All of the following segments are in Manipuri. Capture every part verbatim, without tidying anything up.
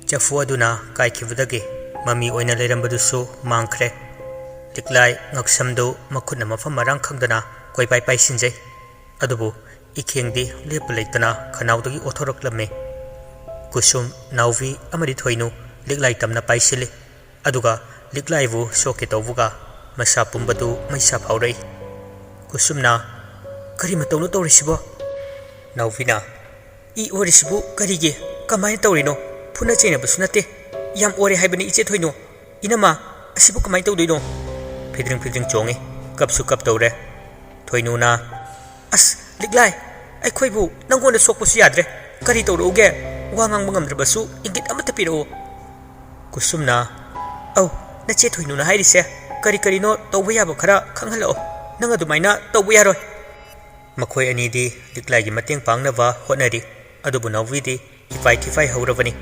ꯆꯐꯨ ꯑꯗꯨꯅ ꯀꯥꯏꯈꯤꯕꯗꯒꯤ ꯃꯃꯤ ꯑꯣꯏꯅ ꯂꯩꯔꯝꯕꯗꯨꯁꯨ ꯃꯥꯡꯈ꯭ꯔꯦ꯫ ꯂꯤꯛꯂꯥꯏ ꯉꯛꯁꯝꯗꯨ ꯃꯈꯨꯠꯅ ꯃꯐꯝ ꯃꯔꯥꯡ ꯈꯪꯗꯅ ꯀꯣꯏꯄꯥꯏ ꯄꯥꯏꯁꯤꯟꯖꯩ꯫ ꯑꯗꯨꯕꯨ ꯏꯈꯦꯡꯗꯤ ꯂꯦꯞꯄ ꯂꯩꯇꯅ ꯈꯅꯥꯎꯗꯒꯤ ꯑꯣꯊꯣꯔꯛꯂꯝꯃꯤ꯫ ꯀꯨꯁꯨꯝ, ꯅꯥꯎꯕꯤ ꯑꯃꯗꯤ ꯊꯣꯏꯅꯨ ꯂꯤꯛꯂꯥꯏ ꯇꯝꯅ ꯄꯥꯏꯁꯤꯜꯂꯤ꯫ ꯑꯗꯨꯒ ꯂꯤꯛꯂꯥꯏꯕꯨ ꯁꯣꯛꯀꯦ ꯇꯧꯕꯒ ꯃꯁꯥ ꯄꯨꯝꯕꯗꯨ ꯃꯩꯁꯥ ꯐꯥꯎꯔꯛꯏ꯫ ꯀꯨꯁꯨꯝꯅ, "ꯀꯔꯤ ꯃꯇꯧꯅꯣ ꯇꯧꯔꯤꯁꯤꯕꯣ?" ꯅꯥꯎꯕꯤꯅ, "ꯏ ꯑꯣꯔꯤꯁꯤꯕꯨ ꯀꯔꯤꯒꯤ? ꯀꯃꯥꯏꯅ ꯇꯧꯔꯤꯅꯣ? ꯐꯨꯅ ꯆꯩꯅꯕꯁꯨ ꯅꯠꯇꯦ꯫ ꯌꯥꯝ ꯑꯣꯔꯦ ꯍꯥꯏꯕꯅꯤ, ꯏꯆꯦ ꯊꯣꯏꯅꯨ꯫ ꯏꯅꯝꯃ, ꯑꯁꯤꯕꯨ ꯀꯃꯥꯏꯅ ꯇꯧꯗꯣꯏꯅꯣ?" ꯐꯤꯗ꯭ꯔꯤꯡ ꯐꯤꯗ꯭ꯔꯤꯡ ꯆꯣꯡꯉꯤ꯫ ꯀꯞꯁꯨ ꯀꯞ ꯇꯧꯔꯦ꯫ ꯊꯣꯏꯅꯨꯅ, "ꯑꯁ, ꯂꯤꯛꯂꯥꯏ, ꯑꯩꯈꯣꯏꯕꯨ ꯅꯪꯉꯣꯟꯗ ꯁꯣꯛꯄꯁꯨ ꯌꯥꯗ꯭ꯔꯦ꯫ ꯀꯔꯤ ꯇꯧꯔꯛꯎꯒꯦ? ꯋꯥ ꯉꯥꯡꯕ ꯉꯝꯗ꯭ꯔꯕꯁꯨ ꯏꯪꯒꯤꯠ ꯑꯃꯠꯇ ꯄꯤꯔꯛꯎ꯫" ꯀꯨꯁꯨꯝꯅ, "ꯑꯧ, ꯅꯆꯦ ꯊꯣꯏꯅꯨꯅ ꯍꯥꯏꯔꯤꯁꯦ ꯀꯔꯤ ꯀꯔꯤꯅꯣ ꯇꯧꯕ ꯌꯥꯕ ꯈꯔ ꯈꯪꯍꯜꯂꯛꯑꯣ꯫ ꯅꯪ ꯑꯗꯨꯃꯥꯏꯅ ꯇꯧꯕ ꯌꯥꯔꯣꯏ꯫" ꯃꯈꯣꯏ ꯑꯅꯤꯗꯤ ꯂꯤꯛꯂꯥꯏꯒꯤ ꯃꯇꯦꯡ ꯄꯥꯡꯅꯕ ꯍꯣꯠꯅꯔꯤ꯫ ꯑꯗꯨꯕꯨ ꯅꯥꯎꯕꯤꯗꯤ ꯏꯄꯥꯏ ꯊꯤꯐꯥꯏ ꯍꯧꯔꯕꯅꯤ꯫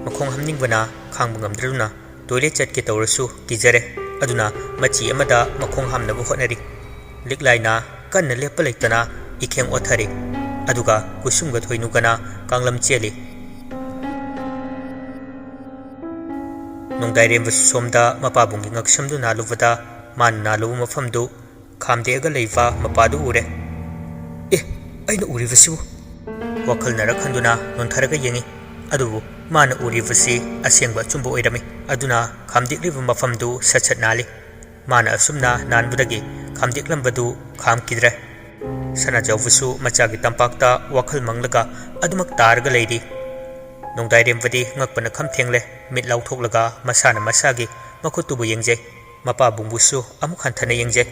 ꯃꯈꯣꯡ ꯍꯥꯝꯅꯤꯡꯕꯅ ꯈꯥꯡꯕ ꯉꯝꯗ꯭ꯔꯗꯨꯅ ꯇꯣꯏꯂꯦꯠ ꯆꯠꯀꯦ ꯇꯧꯔꯁꯨ ꯀꯤꯖꯔꯦ꯫ ꯑꯗꯨꯅ ꯃꯆꯤ ꯑꯃꯗ ꯃꯈꯣꯡ ꯍꯥꯝꯅꯕ ꯍꯣꯠꯅꯔꯤ꯫ ꯂꯤꯛꯂꯥꯏꯅ ꯀꯟꯅ ꯂꯦꯞꯄ ꯂꯩꯇꯅ ꯏꯈꯦꯡ ꯑꯣꯠꯊꯔꯤ꯫ ꯑꯗꯨꯒ ꯀꯨꯁꯨꯝꯒ ꯊꯣꯏꯅꯨꯒꯅ ꯀꯥꯡꯂꯝ ꯆꯦꯜꯂꯤ꯫ ꯅꯣꯡꯗꯥꯏꯔꯦꯝꯕꯁꯨ ꯁꯣꯝꯗ ꯃꯄꯥꯕꯨꯡꯒꯤ ꯉꯛꯁꯝꯗꯨ ꯅꯥꯜꯂꯨꯕꯗ ꯃꯥꯅ ꯅꯥꯜꯂꯨꯕ ꯃꯐꯝꯗꯨ ꯈꯥꯝꯗꯦꯛꯑꯒ ꯂꯩꯕ ꯃꯄꯥꯗꯨ ꯎꯔꯦ꯫ "ꯑꯦ, ꯑꯩꯅ ꯎꯔꯤꯕꯁꯤꯕꯨ?" ꯋꯥꯈꯜꯅꯔ ꯈꯟꯗꯨꯅ ꯅꯣꯟꯊꯔꯒ ꯌꯦꯡꯉꯤ꯫ ꯑꯗꯨꯕꯨ ꯃꯥꯅ ꯎꯔꯤꯕꯁꯤ ꯑꯁꯦꯡꯕ ꯑꯆꯨꯝꯕ ꯑꯣꯏꯔꯝꯃꯤ꯫ ꯑꯗꯨꯅ ꯈꯥꯝꯗꯦꯛꯂꯤꯕ ꯃꯐꯝꯗꯨ ꯁꯠ ꯁꯠ ꯅꯥꯜꯂꯤ꯫ ꯃꯥꯅ ꯑꯁꯨꯝꯅ ꯅꯥꯟꯕꯗꯒꯤ ꯈꯥꯝꯗꯦꯛꯂꯝꯕꯗꯨ ꯈꯥꯝꯈꯤꯗ꯭ꯔꯦ꯫ ꯁꯅꯥꯖꯥꯎꯕꯁꯨ ꯃꯆꯥꯒꯤ ꯇꯝꯄꯥꯛꯇ ꯋꯥꯈꯜ ꯃꯪꯂꯒ ꯑꯗꯨꯃꯛ ꯇꯥꯔꯒ ꯂꯩꯔꯤ꯫ ꯅꯣꯡꯗꯥꯏꯔꯦꯝꯕꯗꯤ ꯉꯛꯄꯅ ꯈꯝ ꯊꯦꯡꯂꯦ꯫ ꯃꯤꯠ ꯂꯥꯎꯊꯣꯛꯂꯒ ꯃꯁꯥꯅ ꯃꯁꯥꯒꯤ ꯃꯈꯨꯠꯇꯨꯕꯨ ꯌꯦꯡꯖꯩ꯫ ꯃꯄꯥꯕꯨꯡꯕꯨꯁꯨ ꯑꯃꯨꯛ ꯍꯟꯊꯅ ꯌꯦꯡꯖꯩ꯫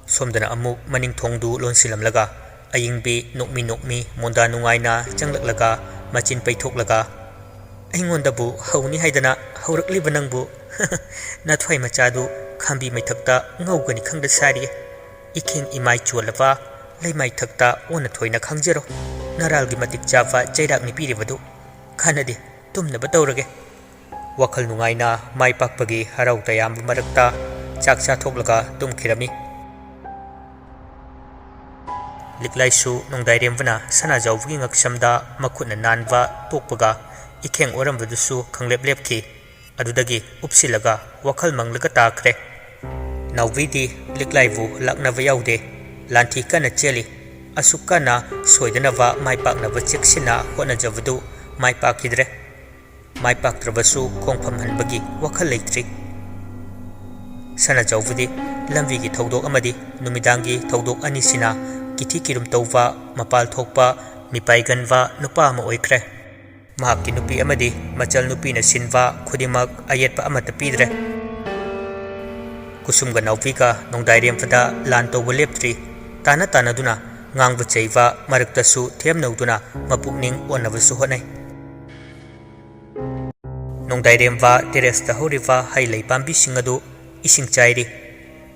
ꯁꯣꯝꯗꯅ ꯑꯃꯨꯛ ꯃꯅꯤꯡ ꯊꯣꯡꯗꯨ ꯂꯣꯟꯁꯤꯜꯂꯝꯂꯒ ꯑꯌꯤꯡꯕꯤ ꯅꯣꯛꯃꯤ ꯅꯣꯛꯃꯤ ꯃꯣꯟꯗꯥ ꯅꯨꯡꯉꯥꯏꯅ ꯆꯪꯂꯛꯂꯒ ꯃꯆꯤꯟ ꯄꯩꯊꯣꯛꯂꯒ, "ꯑꯩꯉꯣꯟꯗꯕꯨ ꯍꯧꯅꯤ ꯍꯥꯏꯗꯅ ꯍꯧꯔꯛꯂꯤꯕ ꯅꯪꯕꯨ ꯅꯊ꯭ꯋꯥꯏ ꯃꯆꯥꯗꯨ ꯈꯥꯝꯕꯤ ꯃꯩꯊꯛꯇ ꯉꯧꯒꯅꯤ ꯈꯪꯗ ꯁꯥꯔꯤꯌꯦ꯫ ꯏꯈꯦꯡ ꯏꯃꯥꯏ ꯆꯣꯜꯂꯕ ꯂꯩꯃꯥꯏꯊꯛꯇ ꯑꯣꯟꯅ ꯊꯣꯏꯅ ꯈꯪꯖꯔꯣ꯫ ꯅꯔꯥꯜꯒꯤ ꯃꯇꯤꯛ ꯆꯥꯕ ꯆꯩꯔꯥꯛꯅꯤ ꯄꯤꯔꯤꯕꯗꯨ꯫ ꯀꯥꯟꯅꯗꯦ, ꯇꯨꯝꯅꯕ ꯇꯧꯔꯒꯦ꯫" ꯋꯥꯈꯜ ꯅꯨꯡꯉꯥꯏꯅ ꯃꯥꯏ ꯄꯥꯛꯄꯒꯤ ꯍꯔꯥꯎ ꯇꯌꯥꯝꯕ ꯃꯔꯛꯇ ꯆꯥꯛ ꯆꯥꯊꯣꯛꯂꯒ ꯇꯨꯝꯈꯤꯔꯝꯃꯤ꯫ ꯂꯤꯛꯂꯥꯏꯁꯨ ꯅꯣꯡꯗꯥꯏꯔꯦꯝꯕꯅ ꯁꯅꯥꯖꯥꯎꯕꯒꯤ ꯉꯛꯁꯝꯗ ꯃꯈꯨꯠꯅ ꯅꯥꯟꯕ ꯇꯣꯛꯄꯒ ꯏꯈꯦꯡ ꯑꯣꯔꯝꯕꯗꯨꯁꯨ ꯈꯪꯂꯦꯞ ꯂꯦꯞꯈꯤ꯫ ꯑꯗꯨꯗꯒꯤ ꯎꯞꯁꯤꯜꯂꯒ ꯋꯥꯈꯜ ꯃꯪꯂꯒ ꯇꯥꯈ꯭ꯔꯦ꯫ ꯅꯥꯎꯕꯤꯗꯤ ꯂꯤꯛꯂꯥꯏꯕꯨ ꯂꯥꯛꯅꯕ ꯌꯥꯎꯗꯦ꯫ ꯂꯥꯟꯊꯤ ꯀꯟꯅ ꯆꯦꯜꯂꯤ꯫ ꯑꯁꯨꯛ ꯀꯟꯅ ꯁꯣꯏꯗꯅꯕ ꯃꯥꯏ ꯄꯥꯛꯅꯕ ꯆꯦꯛꯁꯤꯟꯅ ꯍꯣꯠꯅꯖꯕꯗꯨ ꯃꯥꯏ ꯄꯥꯛꯈꯤꯗ꯭ꯔꯦ꯫ ꯃꯥꯏ ꯄꯥꯛꯇ꯭ꯔꯕꯁꯨ ꯈꯣꯡꯐꯝ ꯍꯟꯕꯒꯤ ꯋꯥꯈꯜ ꯂꯩꯇ꯭ꯔꯤ꯫ ꯁꯅꯥꯖꯥꯎꯕꯗꯤ ꯂꯝꯕꯤꯒꯤ ꯊꯧꯗꯣꯛ ꯑꯃꯗꯤ ꯅꯨꯃꯤꯗꯥꯡꯒꯤ ꯊꯧꯗꯣꯛ ꯑꯅꯤꯁꯤꯅ ꯀꯤꯊꯤ ꯀꯤꯔꯨꯝ ꯇꯧꯕ, ꯃꯄꯥꯜ ꯊꯣꯛꯄ, ꯃꯤꯄꯥꯏꯒꯟꯕ ꯅꯨꯄꯥ ꯑꯃ ꯑꯣꯏꯈ꯭ꯔꯦ꯫ ꯃꯍꯥꯛꯀꯤ ꯅꯨꯄꯤ ꯑꯃꯗꯤ ꯃꯆꯜ ꯅꯨꯄꯤꯅ ꯁꯤꯟꯕ ꯈꯨꯗꯤꯡꯃꯛ ꯑꯌꯦꯠꯄ ꯑꯃꯠꯇ ꯄꯤꯗ꯭ꯔꯦ꯫ ꯀꯨꯁꯨꯝꯒ ꯅꯥꯎꯕꯤꯒ ꯅꯣꯡꯗꯥꯏꯔꯦꯝꯕꯗ ꯂꯥꯟ ꯇꯧꯕ ꯂꯦꯞꯇ꯭ꯔꯤ꯫ ꯇꯥꯟꯅ ꯇꯥꯟꯅꯗꯨꯅ, ꯉꯥꯡꯕ ꯆꯩꯕ ꯃꯔꯛꯇꯁꯨ ꯊꯦꯝꯅꯧꯗꯨꯅ ꯃꯄꯨꯛꯅꯤꯡ ꯑꯣꯟꯅꯕꯁꯨ ꯍꯣꯠꯅꯩ꯫ ꯅꯣꯡꯗꯥꯏꯔꯦꯝꯕ ꯇꯦꯔꯦꯁꯇ ꯍꯧꯔꯤꯕ ꯍꯩ ꯂꯩ ꯄꯥꯝꯕꯤꯁꯤꯡ ꯑꯗꯨ ꯏꯁꯤꯡ ꯆꯥꯏꯔꯤ꯫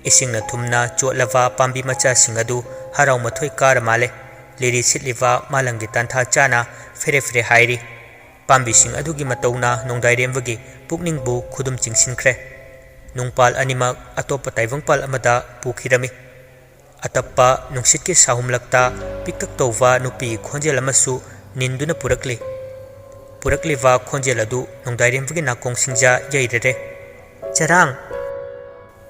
ꯏꯁꯤꯡꯅ ꯊꯨꯝꯅ ꯆꯣꯠꯂꯕ ꯄꯥꯝꯕꯤ ꯃꯆꯥꯁꯤꯡ ꯑꯗꯨ ꯍꯔꯥꯎ ꯃꯊꯣꯏ ꯀꯥꯔ ꯃꯥꯜꯂꯦ꯫ ꯂꯤꯔꯤ ꯁꯤꯠꯂꯤꯕ ꯃꯥꯂꯪꯒꯤ ꯇꯥꯟꯊꯥ ꯆꯥꯅ ꯐꯦꯔꯦ ꯐꯦꯔꯦ ꯍꯥꯏꯔꯤ꯫ ꯄꯥꯝꯕꯤꯁꯤꯡ ꯑꯗꯨꯒꯤ ꯃꯇꯧꯅ ꯅꯣꯡꯗꯥꯏꯔꯦꯝꯕꯒꯤ ꯄꯨꯛꯅꯤꯡꯕꯨ ꯈꯨꯗꯨꯝ ꯆꯤꯡꯁꯤꯟꯈ꯭ꯔꯦ꯫ ꯅꯨꯡꯄꯥꯜ ꯑꯅꯤꯃꯛ ꯑꯇꯣꯞꯄ ꯇꯥꯏꯕꯪꯄꯥꯜ ꯑꯃꯗ ꯄꯨꯈꯤꯔꯝꯃꯤ꯫ ꯑꯇꯞꯄ ꯅꯨꯡꯁꯤꯠꯀꯤ ꯁꯥꯍꯨꯝꯂꯛꯇ ꯄꯤꯛꯇꯛ ꯇꯧꯕ ꯅꯨꯄꯤꯒꯤ ꯈꯣꯟꯖꯦꯜ ꯑꯃꯁꯨ ꯅꯤꯟꯗꯨꯅ ꯄꯨꯔꯛꯂꯤ꯫ ꯄꯨꯔꯛꯂꯤꯕ ꯈꯣꯟꯖꯦꯜ ꯑꯗꯨ ꯅꯣꯡꯗꯥꯏꯔꯦꯝꯕꯒꯤ ꯅꯥꯀꯣꯡꯁꯤꯡꯖ ꯌꯩꯔꯔꯦ꯫ "ꯆꯔꯥꯡ!"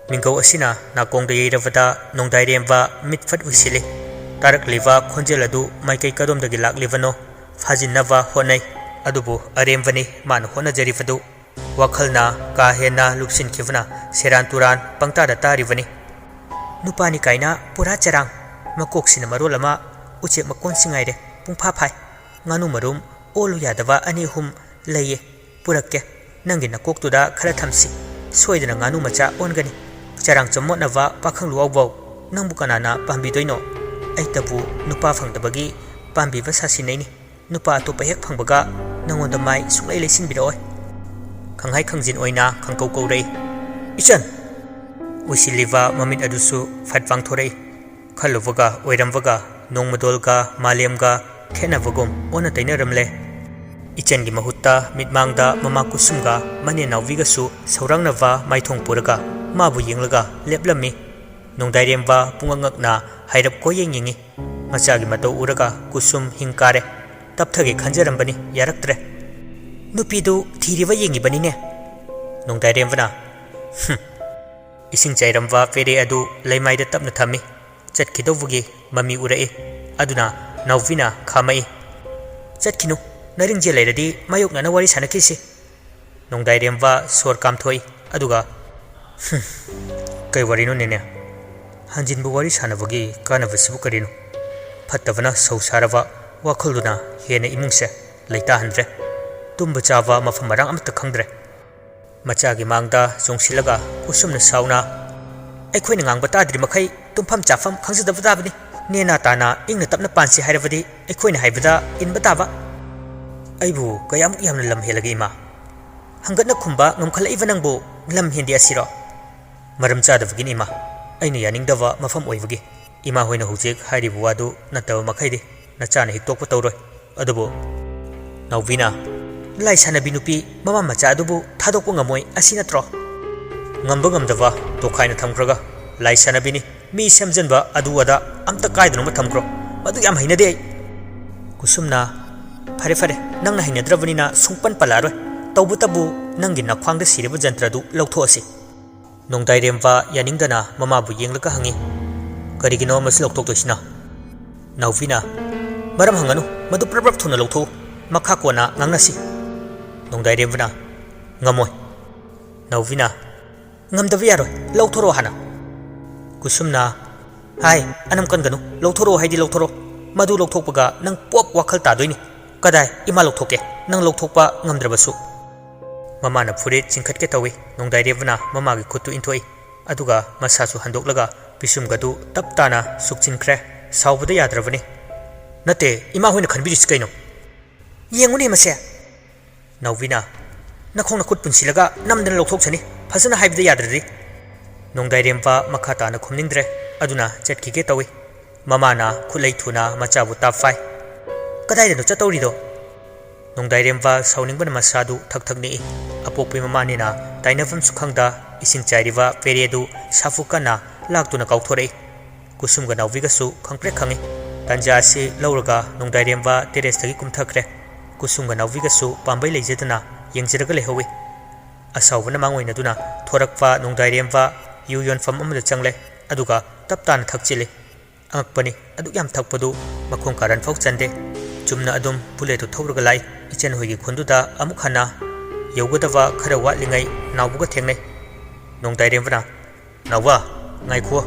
ꯃꯤꯡꯒꯧ ꯑꯁꯤꯅ ꯅꯥꯀꯣꯡꯗ ꯌꯩꯔꯕꯗ ꯅꯣꯡꯗꯥꯏꯔꯦꯝꯕ ꯃꯤꯠ ꯐꯠ ꯎꯏꯁꯤꯜꯂꯤ꯫ ꯇꯥꯔꯛꯂꯤꯕ ꯈꯣꯟꯖꯦꯜ ꯑꯗꯨ ꯃꯥꯏꯀꯩ ꯀꯗꯣꯝꯗꯒꯤ ꯂꯥꯛꯂꯤꯕꯅꯣ ꯐꯥꯖꯤꯟꯅꯕ ꯍꯣꯠꯅꯩ꯫ ꯑꯗꯨꯕꯨ ꯑꯔꯦꯝꯕꯅꯤ ꯃꯥꯅ ꯍꯣꯠꯅꯖꯔꯤꯕꯗꯨ꯫ ꯋꯥꯈꯜꯅ ꯀꯥ ꯍꯦꯟꯅ ꯂꯨꯞꯁꯤꯟꯈꯤꯕꯅ ꯁꯦꯔꯥꯟ ꯇꯨꯔꯥꯟ ꯄꯪꯇꯥꯗ ꯇꯥꯔꯤꯕꯅꯤ꯫ "ꯅꯨꯄꯥꯅꯤ ꯀꯥꯏꯅ ꯄꯨꯔꯥ ꯆꯔꯥꯡ꯫ ꯃꯀꯣꯛꯁꯤꯅ ꯃꯔꯣꯜ ꯑꯃ ꯎꯆꯦꯛ ꯃꯀꯣꯟꯁꯤ ꯉꯥꯏꯔꯦ ꯄꯨꯡꯐꯥ ꯐꯥꯏ꯫ ꯉꯥꯅꯨ ꯃꯔꯨꯝ ꯑꯣꯜꯂꯨ ꯌꯥꯗꯕ ꯑꯅꯤ ꯑꯍꯨꯝ ꯂꯩꯌꯦ꯫ ꯄꯨꯔꯛꯀꯦ꯫ ꯅꯪꯒꯤ ꯅꯀꯣꯛꯇꯨꯗ ꯈꯔ ꯊꯝꯁꯤ꯫ ꯁꯣꯏꯗꯅ ꯉꯥꯅꯨ ꯃꯆꯥ ꯑꯣꯟꯒꯅꯤ꯫ ꯆꯔꯥꯡ ꯆꯃꯣꯠꯅꯕ ꯄꯥꯈꯪ ꯂꯨꯋꯥꯎꯕꯧ, ꯅꯪꯕꯨ ꯀꯅꯥꯅ ꯄꯥꯝꯕꯤꯗꯣꯏꯅꯣ? ꯑꯩꯇꯕꯨ ꯅꯨꯄꯥ ꯐꯪꯗꯕꯒꯤ ꯄꯥꯝꯕꯤꯕ ꯁꯥꯁꯤꯟꯅꯩꯅꯤ꯫ ꯅꯨꯄꯥ ꯑꯇꯣꯞꯄ ꯍꯦꯛ ꯐꯪꯕꯒ ꯅꯉꯣꯟꯗ ꯃꯥꯏ ꯁꯨꯡꯂꯩ ꯂꯩꯁꯤꯟꯕꯤꯔꯛꯑꯣꯏ꯫" ꯈꯪꯍꯥꯏ ꯈꯪꯖꯤꯟ ꯑꯣꯏꯅ ꯈꯪꯀꯧ ꯀꯧꯔꯛꯏ꯫ "ꯏꯆꯟ!" ꯎꯏꯁꯤꯜꯂꯤꯕ ꯃꯃꯤꯠ ꯑꯗꯨꯁꯨ ꯐꯠ ꯄꯥꯡꯊꯣꯔꯛꯏ꯫ ꯈꯜꯂꯨꯕꯒ ꯑꯣꯏꯔꯝꯕꯒ ꯅꯣꯡꯃꯗꯣꯜꯒ ꯃꯥꯂꯦꯝꯒ ꯈꯦꯠꯅꯕꯒꯨꯝ ꯑꯣꯟꯅ ꯇꯩꯅꯔꯝꯂꯦ꯫ ꯏꯆꯟꯒꯤ ꯃꯍꯨꯠꯇ ꯃꯤꯠꯃꯥꯡꯗ ꯃꯃꯥ ꯀꯨꯁꯨꯝꯒ ꯃꯅꯦ ꯅꯥꯎꯕꯤꯒꯁꯨ ꯁꯧꯔꯥꯡꯅꯕ ꯃꯥꯏꯊꯣꯡ ꯄꯨꯔꯒ ꯃꯥꯕꯨ ꯌꯦꯡꯂꯒ ꯂꯦꯞꯂꯝꯃꯤ꯫ ꯅꯣꯡꯗꯥꯏꯔꯦꯝꯕ ꯄꯨꯡꯉꯛ ꯉꯛꯅ ꯍꯥꯏꯔꯞ ꯀꯣꯏꯌꯦꯡ ꯌꯦꯡꯉꯤ꯫ ꯃꯆꯥꯒꯤ ꯃꯇꯧ ꯎꯔꯒ ꯀꯨꯁꯨꯝ ꯍꯤꯡ ꯀꯥꯔꯦ꯫ ꯇꯞꯊꯒꯦ ꯈꯟꯖꯔꯝꯕꯅꯤ, ꯌꯥꯔꯛꯇ꯭ꯔꯦ꯫ "ꯅꯨꯄꯤꯗꯨ ꯊꯤꯔꯤꯕ ꯌꯦꯡꯉꯤꯕꯅꯤꯅꯦ?" ꯅꯣꯡꯗꯥꯏꯔꯦꯝꯕꯅ, "ꯍꯨꯝ, ꯏꯁꯤꯡ ꯆꯥꯏꯔꯝꯕ ꯄꯦꯔꯦ ꯑꯗꯨ ꯂꯩꯃꯥꯏꯗ ꯇꯞꯅ ꯊꯝꯃꯤ꯫ ꯆꯠꯈꯤꯗꯧꯕꯒꯤ ꯃꯃꯤ ꯎꯔꯛꯏ꯫ ꯑꯗꯨꯅ ꯅꯥꯎꯕꯤꯅ ꯈꯥꯝꯃꯛꯏ꯫ ꯆꯠꯈꯤꯅꯨ, ꯅꯔꯤꯡꯖꯦꯜ ꯂꯩꯔꯗꯤ ꯃꯥꯌꯣꯛꯅꯅ ꯋꯥꯔꯤ ꯁꯥꯟꯅꯈꯤꯁꯤ꯫" ꯅꯣꯡꯗꯥꯏꯔꯦꯝꯕ ꯁꯣꯔ ꯀꯥꯝꯊꯣꯛꯏ꯫ ꯑꯗꯨꯒ, "ꯍꯨꯝ, ꯀꯩ ꯋꯥꯔꯤꯅꯣ ꯅꯦꯅꯦ? ꯍꯟꯖꯤꯟꯕ ꯋꯥꯔꯤ ꯁꯥꯟꯅꯕꯒꯤ ꯀꯥꯟꯅꯕꯁꯤꯕꯨ ꯀꯔꯤꯅꯣ? ꯐꯠꯇꯕꯅ ꯁꯧ ꯁꯥꯔꯕ ꯋꯥꯈꯜꯗꯨꯅ ꯍꯦꯟꯅ ꯏꯃꯨꯡꯁꯦ ꯂꯩꯇꯥꯍꯟꯗ꯭ꯔꯦ꯫ ꯇꯨꯝꯕ ꯆꯥꯕ ꯃꯐꯝ ꯃꯔꯥꯡ ꯑꯃꯠꯇ ꯈꯪꯗ꯭ꯔꯦ꯫" ꯃꯆꯥꯒꯤ ꯃꯥꯡꯗ ꯆꯣꯡꯁꯤꯜꯂꯒ ꯀꯨꯁꯨꯝꯅ ꯁꯥꯎꯅ, "ꯑꯩꯈꯣꯏꯅ ꯉꯥꯡꯕ ꯇꯥꯗ꯭ꯔꯤ ꯃꯈꯩ ꯇꯨꯝꯐꯝ ꯆꯥꯐꯝ ꯈꯪꯖꯗꯕ ꯇꯥꯕꯅꯤ꯫ ꯅꯦꯅꯥ ꯇꯥꯅ ꯏꯪꯅ ꯇꯞꯅ ꯄꯥꯟꯁꯤ ꯍꯥꯏꯔꯕꯗꯤ ꯑꯩꯈꯣꯏꯅ ꯍꯥꯏꯕꯗ ꯏꯟꯕ ꯇꯥꯕ꯫ ꯑꯩꯕꯨ ꯀꯌꯥꯃꯨꯛ ꯌꯥꯝꯅ ꯂꯝ ꯍꯦꯜꯂꯒꯦ ꯏꯃꯥ? ꯍꯪꯒꯠꯅ ꯈꯨꯝꯕ ꯉꯝꯈꯠꯂꯛꯏꯕ ꯅꯪꯕꯨ ꯂꯝ ꯍꯦꯟꯗꯦ ꯑꯁꯤꯔꯣ?" "ꯃꯔꯝ ꯆꯥꯗꯕꯒꯤꯅꯤ ꯏꯃꯥ, ꯑꯩꯅ ꯌꯥꯅꯤꯡꯗꯕ ꯃꯐꯝ ꯑꯣꯏꯕꯒꯤ꯫ ꯏꯃꯥ ꯍꯣꯏꯅ ꯍꯧꯖꯤꯛ ꯍꯥꯏꯔꯤꯕ ꯋꯥꯗꯨ ꯅꯠꯇꯕ ꯃꯈꯩꯗꯤ ꯅꯆꯥꯅ ꯍꯤꯛꯇꯣꯛꯄ ꯇꯧꯔꯣꯏ꯫ ꯑꯗꯨꯕꯨ," ꯅꯥꯎꯕꯤꯅ, "ꯂꯥꯏ ꯁꯥꯟꯅꯕꯤ ꯅꯨꯄꯤ ꯃꯃꯥ ꯃꯆꯥ ꯑꯗꯨꯕꯨ ꯊꯥꯗꯣꯛꯄ ꯉꯝꯃꯣꯏ ꯑꯁꯤ ꯅꯠꯇ꯭ꯔꯣ?" "ꯉꯝꯕ ꯉꯝꯗꯕ ꯇꯣꯈꯥꯏꯅ ꯊꯝꯈ꯭ꯔꯒ, ꯂꯥꯏ ꯁꯥꯟꯅꯕꯤꯅꯤ, ꯃꯤ ꯁꯦꯝꯖꯟꯕ ꯑꯗꯨ ꯑꯗꯥ ꯑꯝꯇ ꯀꯥꯏꯗꯅꯕ ꯊꯝꯈ꯭ꯔꯣ꯫ ꯃꯗꯨ ꯌꯥꯝ ꯍꯩꯅꯗꯦ ꯑꯩ꯫" ꯀꯨꯁꯨꯝꯅ, "ꯐꯔꯦ ꯐꯔꯦ, ꯅꯪꯅ ꯍꯩꯅꯗ꯭ꯔꯕꯅꯤꯅ ꯁꯨꯡꯄꯟ ꯄꯜꯂꯛꯑꯔꯣꯏ꯫ ꯇꯧꯕꯇꯕꯨ ꯅꯪꯒꯤ ꯅꯈ꯭ꯋꯥꯡꯗ ꯁꯤꯔꯤꯕ ꯖꯟꯇ꯭ꯔꯗꯨ ꯂꯧꯊꯣꯛꯑꯁꯤ꯫" ꯅꯣꯡꯗꯥꯏꯔꯦꯝꯕ ꯌꯥꯅꯤꯡꯗꯅ ꯃꯃꯥꯕꯨ ꯌꯦꯡꯂꯒ ꯍꯪꯉꯤ, "ꯀꯔꯤꯒꯤꯅꯣ ꯃꯁꯤ ꯂꯧꯊꯣꯛꯇꯣꯏꯁꯤꯅ?" ꯅꯥꯎꯕꯤꯅ, "ꯃꯔꯝ ꯍꯪꯒꯅꯨ, ꯃꯗꯨ ꯄ꯭ꯔꯞ ꯄ꯭ꯔꯞ ꯊꯨꯅ ꯂꯧꯊꯣꯛꯎ, ꯃꯈꯥ ꯀꯣꯟꯅ ꯉꯥꯡꯅꯁꯤ꯫" ꯅꯣꯡꯗꯥꯏꯔꯦꯝꯕꯅ, "ꯉꯝꯃꯣꯏ꯫" ꯅꯥꯎꯕꯤꯅ, "ꯉꯝꯗꯕ ꯌꯥꯔꯣꯏ, ꯂꯧꯊꯣꯔꯛꯑꯣ ꯍꯥꯟꯅ꯫" ꯀꯨꯁꯨꯝꯅ, "ꯍꯥꯏ, ꯑꯅꯝ ꯀꯟꯒꯅꯨ, ꯂꯧꯊꯣꯔꯛꯑꯣ ꯍꯥꯏꯗꯤ ꯂꯧꯊꯣꯔꯛꯑꯣ, ꯃꯗꯨ ꯂꯧꯊꯣꯛꯄꯒ ꯅꯪ ꯄꯣꯞ ꯋꯥꯈꯜ ꯇꯥꯗꯣꯏꯅꯤ꯫ ꯀꯗꯥꯏ, ꯏꯃꯥ ꯂꯧꯊꯣꯛꯀꯦ, ꯅꯪ ꯂꯧꯊꯣꯛꯄ ꯉꯝꯗ꯭ꯔꯕꯁꯨ꯫" ꯃꯃꯥꯅ ꯐꯨꯔꯤꯠ ꯆꯤꯡꯈꯠꯀꯦ ꯇꯧꯏ꯫ ꯅꯣꯡꯗꯥꯏꯔꯦꯝꯕꯅ ꯃꯃꯥꯒꯤ ꯈꯨꯠꯇꯨ ꯏꯟꯊꯣꯛꯏ꯫ ꯑꯗꯨꯒ ꯃꯁꯥꯁꯨ ꯍꯟꯗꯣꯛꯂꯒ ꯄꯤꯁꯨꯝꯒꯗꯨ ꯇꯞ ꯇꯥꯅ ꯁꯨꯛꯆꯤꯟꯈ꯭ꯔꯦ꯫ ꯁꯥꯎꯕꯗ ꯌꯥꯗ꯭ꯔꯕꯅꯤ꯫ "ꯅꯠꯇꯦ, ꯏꯃꯥ ꯍꯣꯏꯅ ꯈꯟꯕꯤꯔꯤꯁꯤ ꯀꯩꯅꯣ? ꯌꯦꯡꯉꯨꯅꯦ ꯃꯁꯦ꯫" ꯅꯥꯎꯕꯤꯅ, "ꯅꯈꯣꯡ ꯅꯈꯨꯠ ꯄꯨꯟꯁꯤꯜꯂꯒ ꯅꯝꯗꯅ ꯂꯧꯊꯣꯛꯁꯅꯤ, ꯐꯖꯅ ꯍꯥꯏꯕꯗ ꯌꯥꯗ꯭ꯔꯗꯤ꯫" ꯅꯣꯡꯗꯥꯏꯔꯦꯝꯕ ꯃꯈꯥ ꯇꯥꯅ ꯈꯨꯝꯅꯤꯡꯗ꯭ꯔꯦ꯫ ꯑꯗꯨꯅ ꯆꯠꯈꯤꯒꯦ ꯇꯧꯏ꯫ ꯃꯃꯥꯅ ꯈꯨꯠꯂꯩ ꯊꯨꯅ ꯃꯆꯥꯕꯨ ꯇꯥꯞ ꯐꯥꯏ꯫ "ꯀꯗꯥꯏꯗꯅꯣ ꯆꯠꯇꯧꯔꯤꯗꯣ?" ꯅꯣꯡꯗꯥꯏꯔꯦꯝꯕ ꯁꯥꯎꯅꯤꯡꯕꯅ ꯃꯁꯥꯗꯨ ꯊꯛ ꯊꯛ ꯅꯤꯛꯏ꯫ ꯑꯄꯣꯛꯄꯤ ꯃꯃꯥꯅꯤꯅ ꯇꯥꯏꯅꯐꯝꯁꯨ ꯈꯪꯗ ꯏꯁꯤꯡ ꯆꯥꯏꯔꯤꯕ ꯄꯦꯔꯦꯗꯨ ꯁꯥꯐꯨ ꯀꯟꯅ ꯂꯥꯛꯇꯨꯅ ꯀꯥꯎꯊꯣꯔꯛꯏ꯫ ꯀꯨꯁꯨꯝꯒ ꯅꯥꯎꯕꯤꯒꯁꯨ ꯈꯪꯄ꯭ꯔꯦꯛ ꯈꯪꯏ꯫ ꯇꯥꯟꯖꯥ ꯑꯁꯤ ꯂꯧꯔꯒ ꯅꯣꯡꯗꯥꯏꯔꯦꯝꯕ terraceꯇꯒꯤ ꯀꯨꯝꯊꯈ꯭ꯔꯦ꯫ ꯀꯨꯁꯨꯝꯒ ꯅꯥꯎꯕꯤꯒꯁꯨ ꯄꯥꯝꯕꯩ ꯂꯩꯖꯗꯅ ꯌꯦꯡꯖꯔꯒ ꯂꯩꯍꯧꯏ꯫ ꯑꯁꯥꯎꯕꯅ ꯃꯥꯡꯑꯣꯏꯅꯗꯨꯅ ꯊꯣꯔꯛꯄ ꯅꯣꯡꯗꯥꯏꯔꯦꯝꯕ ꯌꯨ ꯌꯣꯟꯐꯝ ꯑꯃꯗ ꯆꯪꯂꯦ, ꯑꯗꯨꯒ ꯇꯞ ꯇꯥꯅ ꯊꯛꯆꯤꯜꯂꯤ꯫ ꯑꯉꯛꯄꯅꯤ, ꯑꯗꯨꯛ ꯌꯥꯝ ꯊꯛꯄꯗꯨ ꯃꯈꯣꯡ ꯀꯥꯔꯟ ꯐꯥꯎ ꯆꯟꯗꯦ꯫ ꯆꯨꯝꯅ ꯑꯗꯨꯝ bulletꯇꯨ ꯊꯧꯔꯒ ꯂꯥꯛꯏ꯫ ꯏꯆꯟ ꯍꯣꯏꯒꯤ ꯈꯨꯟꯗꯨꯗ ꯑꯃꯨꯛ ꯍꯟꯅ ꯌꯧꯒꯗꯕ ꯈꯔ ꯋꯥꯠꯂꯤꯉꯩ ꯅꯥꯎꯕꯒ ꯊꯦꯡꯅꯩ꯫ ꯅꯣꯡꯗꯥꯏꯔꯦꯝꯕꯅ, "ꯅꯥꯎꯕ, ꯉꯥꯏꯈꯣ꯫"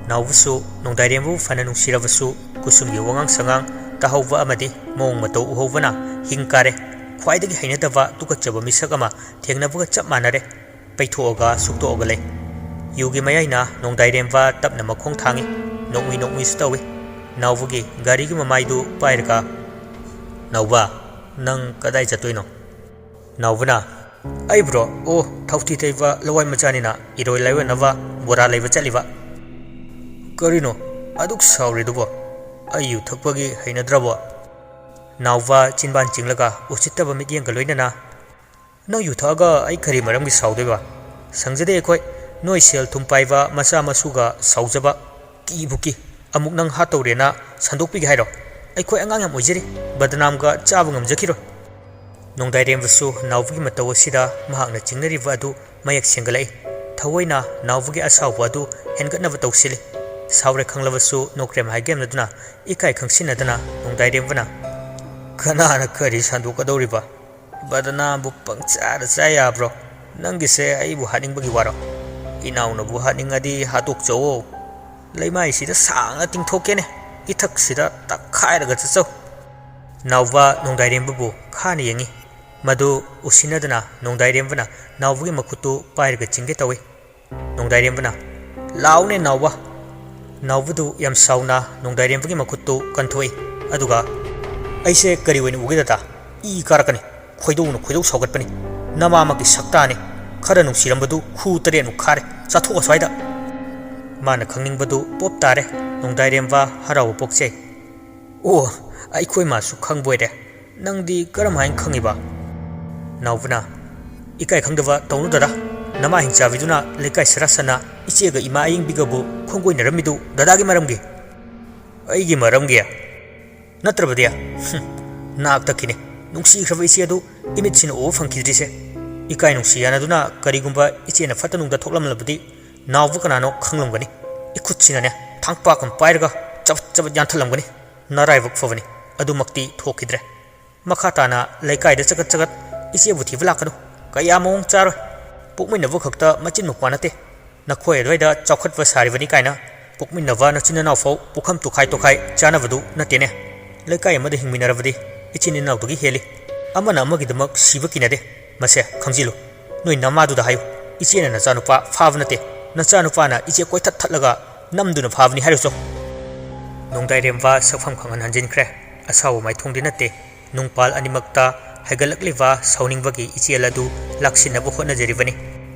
ꯅꯥꯎꯕꯁꯨ ꯅꯣꯡꯗꯥꯏꯔꯦꯝꯕꯕꯨ ꯐꯅ ꯅꯨꯡꯁꯤꯔꯕꯁꯨ, ꯀꯨꯁꯨꯝꯒꯤ ꯋꯥꯉꯥꯡ ꯁꯉꯥꯡ ꯇꯥꯍꯧꯕ ꯑꯃꯗꯤ ꯃꯑꯣꯡ ꯃꯇꯧ ꯎꯍꯧꯕꯅ ꯍꯤꯡ ꯀꯥꯔꯦ꯫ ꯈ꯭ꯋꯥꯏꯗꯒꯤ ꯍꯩꯅꯗꯕ ꯇꯨꯀꯠꯆꯕ ꯃꯤꯁꯛ ꯑꯃ ꯊꯦꯡꯅꯕꯒ ꯆꯞ ꯃꯥꯟꯅꯔꯦ꯫ ꯄꯩꯊꯣꯛꯑꯒ ꯁꯨꯛꯇꯣꯛꯑꯒ ꯂꯩ꯫ ꯌꯨꯒꯤ ꯃꯌꯥꯏꯅ ꯅꯣꯡꯗꯥꯏꯔꯦꯝꯕ ꯇꯞꯅ ꯃꯈꯣꯡ ꯊꯥꯡꯏ꯫ ꯅꯣꯛꯃꯤ ꯅꯣꯛꯃꯤꯁꯨ ꯇꯧꯏ꯫ ꯅꯥꯎꯕꯒꯤ ꯒꯥꯔꯤꯒꯤ ꯃꯃꯥꯏꯗꯨ ꯄꯥꯏꯔꯒ, "ꯅꯥꯎꯕ, ꯅꯪ ꯀꯗꯥꯏ ꯆꯠꯇꯣꯏꯅꯣ?" ꯅꯥꯎꯕꯅ, "ꯑꯩꯕꯨꯔꯣ? ꯑꯣ, ꯊꯥꯎꯊꯤ ꯇꯩꯕ ꯂꯋꯥꯏ ꯃꯆꯥꯅꯤꯅ ꯏꯔꯣꯏ ꯂꯥꯏꯌꯣꯟꯅꯕ ꯕꯣꯔꯥ ꯂꯩꯕ ꯆꯠꯂꯤꯕ꯫" "ꯀꯔꯤꯅꯣ ꯑꯗꯨꯛ ꯁꯥꯎꯔꯤꯗꯨꯕꯣ? ꯑꯩ ꯌꯨ ꯊꯛꯄꯒꯤ ꯍꯩꯅꯗ꯭ꯔꯕꯣ?" ꯅꯥꯎꯕ ꯆꯤꯟꯕꯥꯟ ꯆꯤꯡꯂꯒ ꯎꯁꯤꯠꯇꯕ ꯃꯤꯠꯌꯦꯡꯒ ꯂꯣꯏꯅꯅ, "ꯅꯪ ꯌꯨ ꯊꯛꯑꯒ ꯑꯩ ꯀꯔꯤ ꯃꯔꯝꯒꯤ ꯁꯥꯎꯗꯣꯏꯕ? ꯁꯪꯖꯗꯦ ꯑꯩꯈꯣꯏ꯫ ꯅꯣꯏ ꯁꯦꯜ ꯊꯨꯝ ꯄꯥꯏꯕ ꯃꯆꯥ ꯃꯁꯨꯒ ꯁꯥꯎꯖꯕ꯫ ꯀꯤꯕꯨ ꯀꯤ꯫ ꯑꯃꯨꯛ ꯅꯪ ꯍꯥꯠꯇꯧꯔꯦꯅ ꯁꯟꯗꯣꯛꯄꯤꯒꯦ ꯍꯥꯏꯔꯣ? ꯑꯩꯈꯣꯏ ꯑꯉꯥꯡ ꯌꯥꯝ ꯑꯣꯏꯖꯔꯤ꯫ ꯕꯗꯅꯥꯝꯒ ꯆꯥꯕ ꯉꯝꯖꯈꯤꯔꯣꯏ꯫" ꯅꯣꯡꯗꯥꯏꯔꯦꯝꯕꯁꯨ ꯅꯥꯎꯕꯒꯤ ꯃꯇꯧ ꯑꯁꯤꯗ ꯃꯍꯥꯛꯅ ꯆꯤꯡꯅꯔꯤꯕ ꯑꯗꯨ ꯃꯌꯦꯛ ꯁꯦꯡꯒꯠꯂꯛꯏ꯫ ꯊꯑꯣꯏꯅ ꯅꯥꯎꯕꯒꯤ ꯑꯁꯥꯎꯕ ꯑꯗꯨ ꯍꯦꯟꯒꯠꯅꯕ ꯇꯧꯁꯤꯜꯂꯤ꯫ ꯁꯥꯎꯔꯦ ꯈꯪꯂꯕꯁꯨ ꯅꯣꯀ꯭ꯔꯦꯝ ꯍꯥꯏꯒꯦꯝꯅꯗꯨꯅ ꯏꯀꯥꯏ ꯈꯪꯁꯤꯟꯅꯗꯅ ꯅꯣꯡꯗꯥꯏꯔꯦꯝꯕꯅ, "ꯀꯅꯥꯅ ꯀꯔꯤ ꯁꯟꯗꯣꯛꯀꯗꯧꯔꯤꯕ? ꯕꯗꯅꯥꯝꯕꯨ ꯄꯪꯆꯥꯗ ꯆꯥ ꯌꯥꯕ꯭ꯔꯣ? ꯅꯪꯒꯤꯁꯦ ꯑꯩꯕꯨ ꯍꯥꯠꯅꯤꯡꯕꯒꯤ ꯋꯥꯔꯣ? ꯏꯅꯥꯎꯅꯕꯨ ꯍꯥꯠꯅꯤꯡꯉꯗꯤ ꯍꯥꯠꯇꯣꯛꯆꯧꯑꯣ꯫ ꯂꯩꯃꯥꯏꯁꯤꯗ ꯁꯥꯡꯅ ꯇꯤꯡꯊꯣꯛꯀꯦꯅꯦ꯫ ꯏꯊꯛꯁꯤꯗ ꯇꯛꯈꯥꯏꯔꯒ ꯆꯠꯆꯧ꯫" ꯅꯥꯎꯕ ꯅꯣꯡꯗꯥꯏꯔꯦꯝꯕꯕꯨ ꯈꯥꯅ ꯌꯦꯡꯏ꯫ ꯃꯗꯨ ꯎꯁꯤꯟꯅꯗꯅ ꯅꯣꯡꯗꯥꯏꯔꯦꯝꯕꯅ ꯅꯥꯎꯕꯒꯤ ꯃꯈꯨꯠꯇꯨ ꯄꯥꯏꯔꯒ ꯆꯤꯡꯒꯦ ꯇꯧꯏ꯫ ꯅꯣꯡꯗꯥꯏꯔꯦꯝꯕꯅ, "ꯂꯥꯎꯅꯦ ꯅꯥꯎꯕ!" ꯅꯥꯎꯕꯗꯨ ꯌꯥꯝ ꯁꯥꯎꯅ ꯅꯣꯡꯗꯥꯏꯔꯦꯝꯕꯒꯤ ꯃꯈꯨꯠꯇꯨ ꯀꯟꯊꯣꯛꯏ꯫ ꯑꯗꯨꯒ, "ꯑꯩꯁꯦ ꯀꯔꯤ ꯑꯣꯏꯅ ꯎꯒꯦ ꯗꯗꯥ? ꯏ ꯀꯥꯔꯛꯀꯅꯤ꯫ ꯈꯣꯏꯗꯧꯅ ꯈꯣꯏꯗꯧ ꯁꯥꯎꯒꯠꯄꯅꯤ꯫ ꯅꯃꯥꯃꯛꯀꯤ ꯁꯛꯇꯥꯅꯤ꯫ ꯈꯔ ꯅꯨꯡꯁꯤꯔꯝꯕꯗꯨ ꯈꯨ ꯇꯔꯦꯠꯃꯨꯛ ꯈꯥꯔꯦ꯫ ꯆꯥꯊꯣꯛ ꯑꯁ꯭ꯋꯥꯏꯗ꯫" ꯃꯥꯅ ꯈꯪꯅꯤꯡꯕꯗꯨ ꯄꯣꯞ ꯇꯥꯔꯦ꯫ ꯅꯣꯡꯗꯥꯏꯔꯦꯝꯕ ꯍꯔꯥꯎꯕ ꯄꯣꯛꯆꯩ꯫ "ꯑꯣ, ꯑꯩꯈꯣꯏ ꯃꯥꯁꯨ ꯈꯪꯕ ꯑꯣꯏꯔꯦ꯫ ꯅꯪꯗꯤ ꯀꯔꯝ ꯍꯥꯏꯅ ꯈꯪꯉꯤꯕ?" ꯅꯥꯎꯕꯅ, "ꯏꯀꯥꯏ ꯈꯪꯗꯕ ꯇꯧꯅꯨ ꯗꯗꯥ꯫ ꯅꯃꯥ ꯍꯤꯡꯆꯥꯕꯤꯗꯨꯅ ꯂꯩꯀꯥꯏ ꯁꯔꯥ ꯁꯟꯅ ꯏꯆꯦꯒ ꯏꯃꯥ ꯑꯌꯤꯡꯕꯤꯒꯕꯨ ꯈꯣꯡꯒꯣꯏꯅꯔꯝꯃꯤꯗꯨ ꯗꯗꯥꯒꯤ ꯃꯔꯝꯒꯤ?" ꯑꯩꯒꯤ ꯃꯔꯝꯒꯤ? ꯅꯠꯇ꯭ꯔꯕꯗꯤ? ꯍꯨꯝ, ꯅꯥꯛ ꯇꯛꯈꯤꯅꯦ꯫ ꯅꯨꯡꯁꯤꯈ꯭ꯔꯕ ꯏꯆꯦ ꯑꯗꯨ ꯏꯃꯤꯠꯁꯤꯅ ꯎꯕ ꯐꯪꯈꯤꯗ꯭ꯔꯤꯁꯦ꯫ ꯏꯀꯥꯏ ꯅꯨꯡꯁꯤ ꯌꯥꯅꯗꯨꯅ ꯀꯔꯤꯒꯨꯝꯕ ꯏꯆꯦꯅ ꯐꯠꯇ ꯅꯨꯡꯗ ꯊꯣꯛꯂꯝꯂꯕꯗꯤ ꯅꯥꯎꯕ ꯀꯅꯥꯅꯣ ꯈꯪꯂꯝꯒꯅꯤ꯫ ꯏꯈꯨꯠꯁꯤꯅꯅꯦ ꯊꯥꯡꯄꯥꯛ ꯑꯃ ꯄꯥꯏꯔꯒ ꯆꯕꯠ ꯆꯕꯠ ꯌꯥꯟꯊꯠꯂꯝꯒꯅꯤ꯫ ꯅꯔꯥꯏꯕꯛ ꯐꯕꯅꯤ, ꯑꯗꯨꯃꯛꯇꯤ ꯊꯣꯛꯈꯤꯗ꯭ꯔꯦ꯫ ꯃꯈꯥ ꯇꯥꯅ ꯂꯩꯀꯥꯏꯗ ꯆꯒꯠ ꯆꯒꯠ ꯏꯆꯦꯕꯨ ꯊꯤꯕ ꯂꯥꯛꯀꯅꯨ꯫ ꯀꯌꯥ ꯃꯑꯣꯡ ꯆꯥꯔꯣꯏ꯫ ꯄꯣꯛꯃꯤꯟꯅꯕ ꯈꯛꯇ ꯃꯆꯤꯟ ꯃꯧꯄ꯭ꯋꯥ ꯅꯠꯇꯦ꯫ ꯅꯈꯣꯏ ꯑꯗꯨꯋꯥꯏꯗ ꯆꯥꯎꯈꯠꯄ ꯁꯥꯔꯤꯕꯅꯤ ꯀꯥꯏꯅ ꯄꯣꯛꯃꯤꯟꯅꯕ ꯅꯆꯤꯟ ꯅꯅꯥꯎ ꯐꯥꯎ ꯄꯨꯈꯝ ꯇꯨꯈꯥꯏ ꯇꯨꯈꯥꯏ ꯆꯥꯅꯕꯗꯨ ꯅꯠꯇꯦꯅꯦ꯫ ꯂꯩꯀꯥꯏ ꯑꯃꯗ ꯍꯤꯡꯃꯤꯟꯅꯔꯕꯗꯤ ꯏꯆꯤꯟ ꯏꯅꯥꯎꯗꯒꯤ ꯍꯦꯜꯂꯤ꯫ ꯑꯃꯅ ꯑꯃꯒꯤꯗꯃꯛ ꯁꯤꯕ ꯀꯤꯅꯗꯦ꯫ ꯃꯁꯦ ꯈꯪꯖꯤꯜꯂꯨ꯫ ꯅꯣꯏ ꯅꯃꯥꯗꯨꯗ ꯍꯥꯏꯌꯨ, ꯏꯆꯦꯅ ꯅꯆꯥꯅꯨꯄꯥ ꯐꯥꯕ ꯅꯠꯇꯦ, ꯅꯆꯥꯅꯨꯄꯥꯅ ꯏꯆꯦ ꯀꯣꯏꯊꯠ ꯊꯠꯂꯒ ꯅꯝꯗꯨꯅ ꯐꯥꯕꯅꯤ ꯍꯥꯏꯔꯨꯆꯣ꯫ ꯅꯣꯡꯗꯥꯏꯔꯦꯝꯕ ꯁꯛꯐꯝ ꯈꯪꯍꯟ ꯍꯟꯖꯤꯟꯈ꯭ꯔꯦ꯫ ꯑꯁꯥꯎꯕ ꯃꯥꯏꯊꯣꯡꯗꯤ ꯅꯠꯇꯦ꯫ ꯅꯨꯡꯄꯥꯜ ꯑꯅꯤꯃꯛꯇ ꯍꯥꯏꯒꯠꯂꯛꯂꯤꯕ ꯁꯥꯎꯅꯤꯡꯕꯒꯤ ꯏꯆꯦꯜ ꯑꯗꯨ ꯂꯥꯛꯁꯤꯟꯅꯕ ꯍꯣꯠꯅꯖꯔꯤꯕꯅꯤ꯫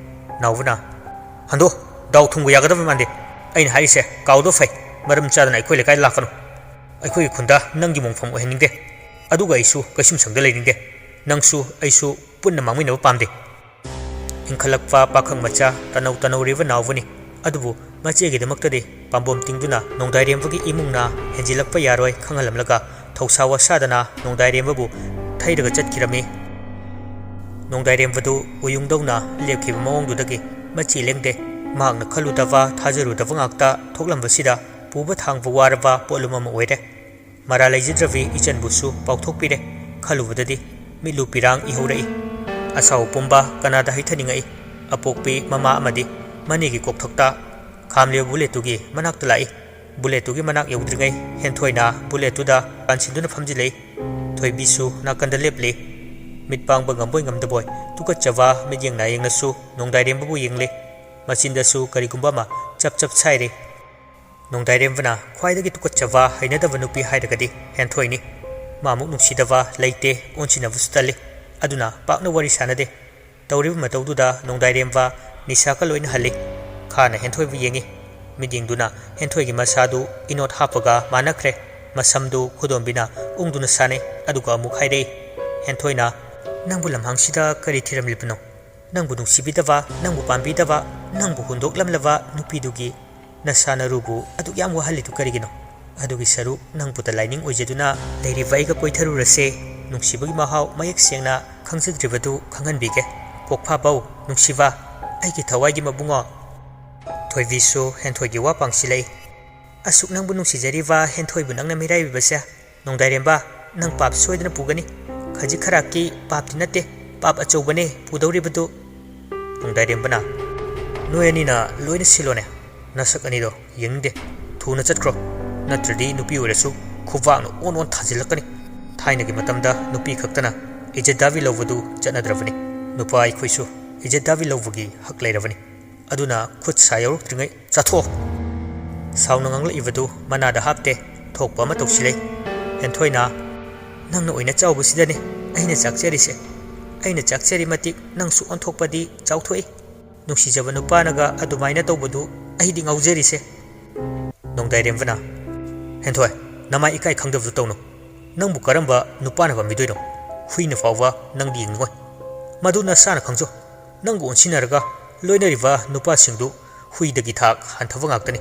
ꯅꯥꯎꯕꯅ, "ꯍꯟꯗꯣ, ꯗꯥꯎ ꯊꯨꯝꯒ ꯌꯥꯒꯗꯕ ꯃꯥꯟꯗꯦ꯫ ꯑꯩꯅ ꯍꯥꯏꯔꯤꯁꯦ ꯀꯥꯎꯗꯣ ꯐꯩ, ꯃꯔꯝ ꯆꯥꯗꯅ ꯑꯩꯈꯣꯏ ꯂꯩꯀꯥꯏꯗ ꯂꯥꯛꯀꯅꯨ꯫ ꯑꯩꯈꯣꯏꯒꯤ ꯈꯨꯟꯗ ꯅꯪꯒꯤ ꯃꯣꯡꯐꯝ ꯑꯣꯏꯍꯟꯅꯤꯡꯗꯦ꯫ ꯑꯗꯨꯒ ꯑꯩꯁꯨ ꯀꯩꯁꯨꯝꯁꯪꯗ ꯂꯩꯅꯤꯡꯗꯦ꯫ ꯅꯪꯁꯨ ꯑꯩꯁꯨ ꯄꯨꯟꯅ ꯃꯥꯡꯃꯤꯟꯅꯕ ꯄꯥꯝꯗꯦ꯫" ꯏꯟꯈꯠꯂꯛꯄ ꯄꯥꯈꯪ ꯃꯆꯥ ꯇꯅꯧ ꯇꯅꯧꯔꯤꯕ ꯅꯥꯎꯕꯅꯤ꯫ ꯑꯗꯨꯕꯨ ꯃꯆꯦꯒꯤꯗꯃꯛꯇꯗꯤ ꯄꯥꯝꯕꯣꯝ ꯇꯤꯡꯗꯨꯅ ꯅꯣꯡꯗꯥꯏꯔꯦꯝꯕꯒꯤ ꯏꯃꯨꯡꯅ ꯍꯦꯟꯖꯤꯜꯂꯛꯄ ꯌꯥꯔꯣꯏ ꯈꯪꯍꯜꯂꯝꯂꯒ ꯊꯧꯁꯥ ꯋꯥꯁꯥꯗꯅ ꯅꯣꯡꯗꯥꯏꯔꯦꯝꯕꯕꯨ ꯊꯩꯔꯒ ꯆꯠꯈꯤꯔꯝꯃꯤ꯫ ꯅꯣꯡꯗꯥꯏꯔꯦꯝꯕꯗꯨ ꯎꯌꯨꯡꯗꯧꯅ ꯂꯦꯞꯈꯤꯕ ꯃꯑꯣꯡꯗꯨꯗꯒꯤ ꯃꯆꯤ ꯂꯦꯡꯗꯦ꯫ ꯃꯍꯥꯛꯅ ꯈꯜꯂꯨꯗꯕ ꯊꯥꯖꯔꯨꯗꯕ ꯉꯥꯛꯇ ꯊꯣꯛꯂꯝꯕꯁꯤꯗ ꯄꯨꯕ ꯊꯥꯡꯕ ꯋꯥꯔꯕ ꯄꯣꯠꯂꯨꯝ ꯑꯃ ꯑꯣꯏꯔꯦ꯫ ꯃꯔꯥ ꯂꯩꯖꯗ꯭ꯔꯕꯤ ꯏꯆꯟꯕꯨꯁꯨ ꯄꯥꯎꯊꯣꯛꯄꯤꯔꯦ꯫ ꯈꯜꯂꯨꯕꯗꯗꯤ ꯃꯤꯠꯂꯨ ꯄꯤꯔꯥꯡ ꯏꯍꯧꯔꯛꯏ꯫ ꯑꯁꯥꯎ ꯄꯨꯝꯕ ꯀꯅꯥꯗ ꯍꯩꯊꯅꯤꯡꯉꯛꯏ? ꯑꯄꯣꯛꯄꯤ ꯃꯃꯥ ꯑꯃꯗꯤ ꯃꯅꯦꯒꯤ ꯀꯣꯛꯊꯛꯇ ꯈꯥꯝꯂꯤꯕ ꯕꯨꯂꯦꯠꯇꯨꯒꯤ ꯃꯅꯥꯛꯇ ꯂꯥꯛꯏ꯫ ꯕꯨꯂꯦꯠꯇꯨꯒꯤ ꯃꯅꯥꯛ ꯌꯧꯗ꯭ꯔꯤꯉꯩ ꯍꯦꯟꯊꯣꯏꯅ ꯕꯨꯂꯦꯠꯇꯨꯗ ꯀꯥꯟꯁꯤꯟꯗꯨꯅ ꯐꯝꯖꯤꯜꯂꯛꯏ꯫ ꯊꯣꯏꯕꯤꯁꯨ ꯅꯥꯀꯟꯗ ꯂꯦꯞꯂꯤ꯫ ꯃꯤꯠ ꯄꯥꯡꯕ ꯉꯝꯕꯣꯏ ꯉꯝꯗꯕꯣꯏ ꯇꯨꯀꯠꯆꯕ ꯃꯤꯠꯌꯦꯡ ꯅꯥꯌꯦꯡꯅꯁꯨ ꯅꯣꯡꯗꯥꯏꯔꯦꯝꯕꯕꯨ ꯌꯦꯡꯂꯤ꯫ ꯃꯆꯤꯟꯗꯁꯨ ꯀꯔꯤꯒꯨꯝꯕ ꯑꯃ ꯆꯞ ꯆꯞ ꯁꯥꯏꯔꯤ꯫ ꯅꯣꯡꯗꯥꯏꯔꯦꯝꯕꯅ ꯈ꯭ꯋꯥꯏꯗꯒꯤ ꯇꯨꯀꯠꯆꯕ ꯍꯩꯅꯗꯕ ꯅꯨꯄꯤ ꯍꯥꯏꯔꯒꯗꯤ ꯍꯦꯟꯊꯣꯏꯅꯤ꯫ ꯃꯥꯃꯨꯛ ꯅꯨꯡꯁꯤꯗꯕ ꯂꯩꯇꯦ, ꯑꯣꯟꯁꯤꯟꯅꯕꯁꯨ ꯇꯜꯂꯤ꯫ ꯑꯗꯨꯅ ꯄꯥꯛꯅ ꯋꯥꯔꯤ ꯁꯥꯅꯗꯦ꯫ ꯇꯧꯔꯤꯕ ꯃꯇꯧꯗꯨꯗ ꯅꯣꯡꯗꯥꯏꯔꯦꯝꯕ ꯅꯤꯁꯥꯀ ꯂꯣꯏꯅ ꯍꯜꯂꯤ꯫ ꯈꯥꯅ ꯍꯦꯟꯊꯣꯏꯕꯨ ꯌꯦꯡꯉꯤ꯫ ꯃꯤꯠꯌꯦꯡꯗꯨꯅ ꯍꯦꯟꯊꯣꯏꯒꯤ ꯃꯁꯥꯗꯨ ꯏꯅꯣꯠ ꯍꯥꯞꯄꯒ ꯃꯥꯟꯅꯈ꯭ꯔꯦ꯫ ꯃꯁꯝꯗꯨ ꯈꯨꯗꯣꯝꯕꯤꯅ ꯎꯪꯗꯨꯅ ꯁꯥꯟꯅꯩ꯫ ꯑꯗꯨꯒ ꯑꯃꯨꯛ ꯍꯥꯏꯔꯛꯏ꯫ ꯍꯦꯟꯊꯣꯏꯅ, "ꯅꯪꯕꯨ ꯂꯝꯍꯥꯡꯁꯤꯗ ꯀꯔꯤ ꯊꯤꯔꯝꯂꯤꯕꯅꯣ? ꯅꯪꯕꯨ ꯅꯨꯡꯁꯤꯕꯤꯗꯕ, ꯅꯪꯕꯨ ꯄꯥꯝꯕꯤꯗꯕ, ꯅꯪꯕꯨ ꯍꯨꯟꯗꯣꯛꯂꯝꯂꯕ ꯅꯨꯄꯤꯗꯨꯒꯤ ꯅꯁꯥ ꯅꯔꯨꯕꯨ ꯑꯗꯨꯛ ꯌꯥꯝ ꯋꯥꯍꯜꯂꯤꯗꯨ ꯀꯔꯤꯒꯤꯅꯣ? ꯑꯗꯨꯒꯤ ꯁꯔꯨꯛ ꯅꯪꯕꯨꯇ ꯂꯥꯏꯅꯤꯡ ꯑꯣꯏꯖꯗꯨꯅ ꯂꯩꯔꯤꯕ ꯑꯩꯒ ꯀꯣꯏꯊꯔꯨꯔꯁꯦ꯫ ꯅꯨꯡꯁꯤꯕꯒꯤ ꯃꯍꯥꯎ ꯃꯌꯦꯛ ꯁꯦꯡꯅ ꯈꯪꯖꯗ꯭ꯔꯤꯕꯗꯨ ꯈꯪꯍꯟꯕꯤꯒꯦ꯫ ꯄꯣꯛꯐꯥꯕꯧ, ꯅꯨꯡꯁꯤꯕ, ꯑꯩꯒꯤ ꯊꯋꯥꯏꯒꯤ ꯃꯕꯨꯡꯉꯣ꯫ ꯊꯣꯏꯕꯤꯁꯨ ꯍꯦꯟꯊꯣꯏꯒꯤ ꯋꯥ ꯄꯥꯡꯁꯤꯜꯂꯛꯏ꯫ ꯑꯁꯨꯛ ꯅꯪꯕꯨ ꯅꯨꯡꯁꯤꯖꯔꯤꯕ ꯍꯦꯟꯊꯣꯏꯕꯨ ꯅꯪꯅ ꯃꯤꯔꯥꯏꯕꯤꯕꯁꯦ? ꯅꯣꯡꯗꯥꯏꯔꯦꯝꯕ, ꯅꯪ ꯄꯥꯞ ꯁꯣꯏꯗꯅ ꯄꯨꯒꯅꯤ꯫ ꯈꯖꯤꯛ ꯈꯔꯥꯛꯀꯤ ꯄꯥꯞꯇꯤ ꯅꯠꯇꯦ, ꯄꯥꯞ ꯑꯆꯧꯕꯅꯦ ꯄꯨꯗꯧꯔꯤꯕꯗꯨ꯫ ꯅꯣꯡꯗꯥꯏꯔꯦꯝꯕꯅ, ꯅꯣꯏ ꯑꯅꯤꯅ ꯂꯣꯏꯅ ꯁꯤꯜꯂꯣꯅꯦ꯫ ꯅꯁꯛ ꯑꯅꯤꯗꯣ ꯌꯦꯡꯅꯤꯡꯗꯦ꯫ ꯊꯨꯅ ꯆꯠꯈ꯭ꯔꯣ, ꯅꯠꯇ꯭ꯔꯗꯤ ꯅꯨꯄꯤ ꯑꯣꯏꯔꯁꯨ ꯈꯨꯕꯥꯛꯅ ꯑꯣꯟ ꯑꯣꯟ ꯊꯥꯖꯤꯜꯂꯛꯀꯅꯤ꯫ ꯊꯥꯏꯅꯒꯤ ꯃꯇꯝꯗ ꯅꯨꯄꯤ ꯈꯛꯇꯅ ꯏꯖꯠ ꯗꯥꯕꯤ ꯂꯧꯕꯗꯨ ꯆꯠꯅꯗ꯭ꯔꯕꯅꯤ꯫ ꯅꯨꯄꯥ ꯑꯩꯈꯣꯏꯁꯨ ꯏꯖꯠ ꯗꯥꯕꯤ ꯂꯧꯕꯒꯤ ꯍꯛ ꯂꯩꯔꯕꯅꯤ꯫ ꯑꯗꯨꯅ ꯈꯨꯠ ꯁꯥ ꯌꯧꯔꯛꯇ꯭ꯔꯤꯉꯩ ꯆꯥꯊꯣꯛꯑꯣ꯫ ꯁꯥꯎꯅ ꯉꯥꯡꯂꯛꯏꯕꯗꯨ ꯃꯅꯥꯗ ꯍꯥꯞꯇꯦ, ꯊꯣꯛꯄ ꯑꯃ ꯇꯧꯁꯤꯜꯂꯦ꯫ ꯍꯦꯟꯊꯣꯏꯅ, ꯅꯪꯅ ꯑꯣꯏꯅ ꯆꯥꯎꯕꯁꯤꯗꯅꯦ ꯑꯩꯅ ꯆꯥꯛꯆꯔꯤꯁꯦ꯫ ꯑꯩꯅ ꯆꯥꯛꯆꯔꯤ ꯃꯇꯤꯛ ꯅꯪꯁꯨ ꯑꯣꯟꯊꯣꯛꯄꯗꯤ ꯆꯥꯎꯊꯣꯛꯏ꯫ ꯅꯨꯡꯁꯤꯖꯕ ꯅꯨꯄꯥꯅꯒ ꯑꯗꯨꯃꯥꯏꯅ ꯇꯧꯕꯗꯨ ꯑꯩꯗꯤ ꯉꯥꯎꯖꯔꯤꯁꯦ꯫ ꯅꯣꯡꯗꯥꯏꯔꯦꯝꯕꯅ, ꯍꯦꯟꯊꯣꯏ, ꯅꯃꯥꯏ ꯏꯀꯥꯏ ꯈꯪꯗꯕꯗꯨ ꯇꯧꯅꯨ꯫ ꯅꯪꯕꯨ ꯀꯔꯝꯕ ꯅꯨꯄꯥꯅ ꯄꯥꯝꯕꯤꯗꯣꯏꯅꯣ? ꯍꯨꯏꯅ ꯐꯥꯎꯕ ꯅꯪꯗꯤ ꯌꯦꯡꯅꯤꯡꯉꯣꯏ꯫ ꯃꯗꯨ ꯅꯁꯥꯅ ꯈꯪꯖꯧ꯫ ꯅꯪꯒ ꯑꯣꯟꯁꯤꯟꯅꯔꯒ ꯂꯣꯏꯅꯔꯤꯕ ꯅꯨꯄꯥꯁꯤꯡꯗꯨ ꯍꯨꯏꯗꯒꯤ ꯊꯥꯛ ꯍꯟꯊꯕ ꯉꯥꯛꯇꯅꯤ꯫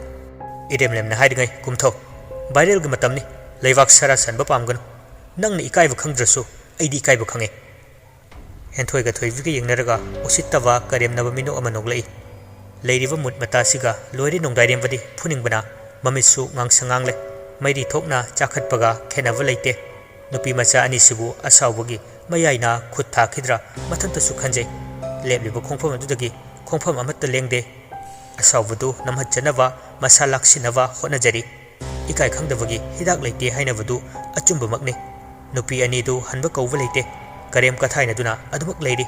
ꯏꯔꯦꯝ ꯂꯦꯝꯅ ꯍꯥꯏꯔꯤꯉꯩ ꯀꯨꯝꯊꯧ꯫ ꯚꯥꯏꯔꯦꯜꯒꯤ ꯃꯇꯝꯅꯤ꯫ ꯂꯩꯕꯥꯛ ꯁꯔꯥ ꯁꯟꯕ ꯄꯥꯝꯒꯅꯨ꯫ ꯅꯪꯅ ꯏꯀꯥꯏꯕ ꯈꯪꯗ꯭ꯔꯁꯨ ꯑꯩꯗꯤ ꯏꯀꯥꯏꯕ ꯈꯪꯉꯦ꯫ ꯍꯦꯟꯊꯣꯏꯒ ꯊꯣꯏꯕꯤꯒ ꯌꯦꯡꯅꯔꯒ ꯎꯁꯤꯠꯇꯕ ꯀꯔꯦꯝꯅꯕ ꯃꯤꯅꯣꯛ ꯑꯃ ꯅꯣꯛꯂꯛꯏ꯫ ꯂꯩꯔꯤꯕ ꯃꯨꯠ ꯃꯇꯥꯁꯤꯒ ꯂꯣꯏꯔꯦ ꯅꯣꯡꯗꯥꯏꯔꯦꯝꯕꯗꯤ ꯐꯨꯅꯤꯡꯕꯅ ꯃꯃꯤꯠꯁꯨ ꯉꯥꯡꯁꯪ ꯉꯥꯡꯂꯦ꯫ ꯃꯩꯔꯤ ꯊꯣꯛꯅ ꯆꯥꯈꯠꯄꯒ ꯈꯦꯠꯅꯕ ꯂꯩꯇꯦ꯫ ꯅꯨꯄꯤ ꯃꯆꯥ ꯑꯅꯤꯁꯤꯕꯨ ꯑꯁꯥꯎꯕꯒꯤ ꯃꯌꯥꯏꯅ ꯈꯨꯠ ꯊꯥꯈꯤꯗ꯭ꯔꯥ ꯃꯊꯟꯇꯁꯨ ꯈꯟꯖꯩ꯫ ꯂꯦꯞꯂꯤꯕ ꯈꯣꯡꯐꯝ ꯑꯗꯨꯗꯒꯤ ꯈꯣꯡꯐꯝ ꯑꯃꯠꯇ ꯂꯦꯡꯗꯦ꯫ ꯑꯁꯥꯎꯕꯗꯨ ꯅꯝꯍꯠꯆꯅꯕ ꯃꯁꯥ ꯂꯥꯛꯁꯤꯟꯅꯕ ꯍꯣꯠꯅꯖꯔꯤ꯫ ꯏꯀꯥꯏ ꯈꯪꯗꯕꯒꯤ ꯍꯤꯗꯥꯛ ꯂꯩꯇꯦ ꯍꯥꯏꯅꯕꯗꯨ ꯑꯆꯨꯝꯕꯃꯛꯅꯤ꯫ ꯅꯨꯄꯤ ꯑꯅꯤꯗꯨ ꯍꯟꯕ ꯀꯧꯕ ꯂꯩꯇꯦ꯫ ꯀꯔꯦꯝ ꯀꯊꯥꯏꯅꯗꯨꯅ ꯑꯗꯨꯃꯛ ꯂꯩꯔꯤ꯫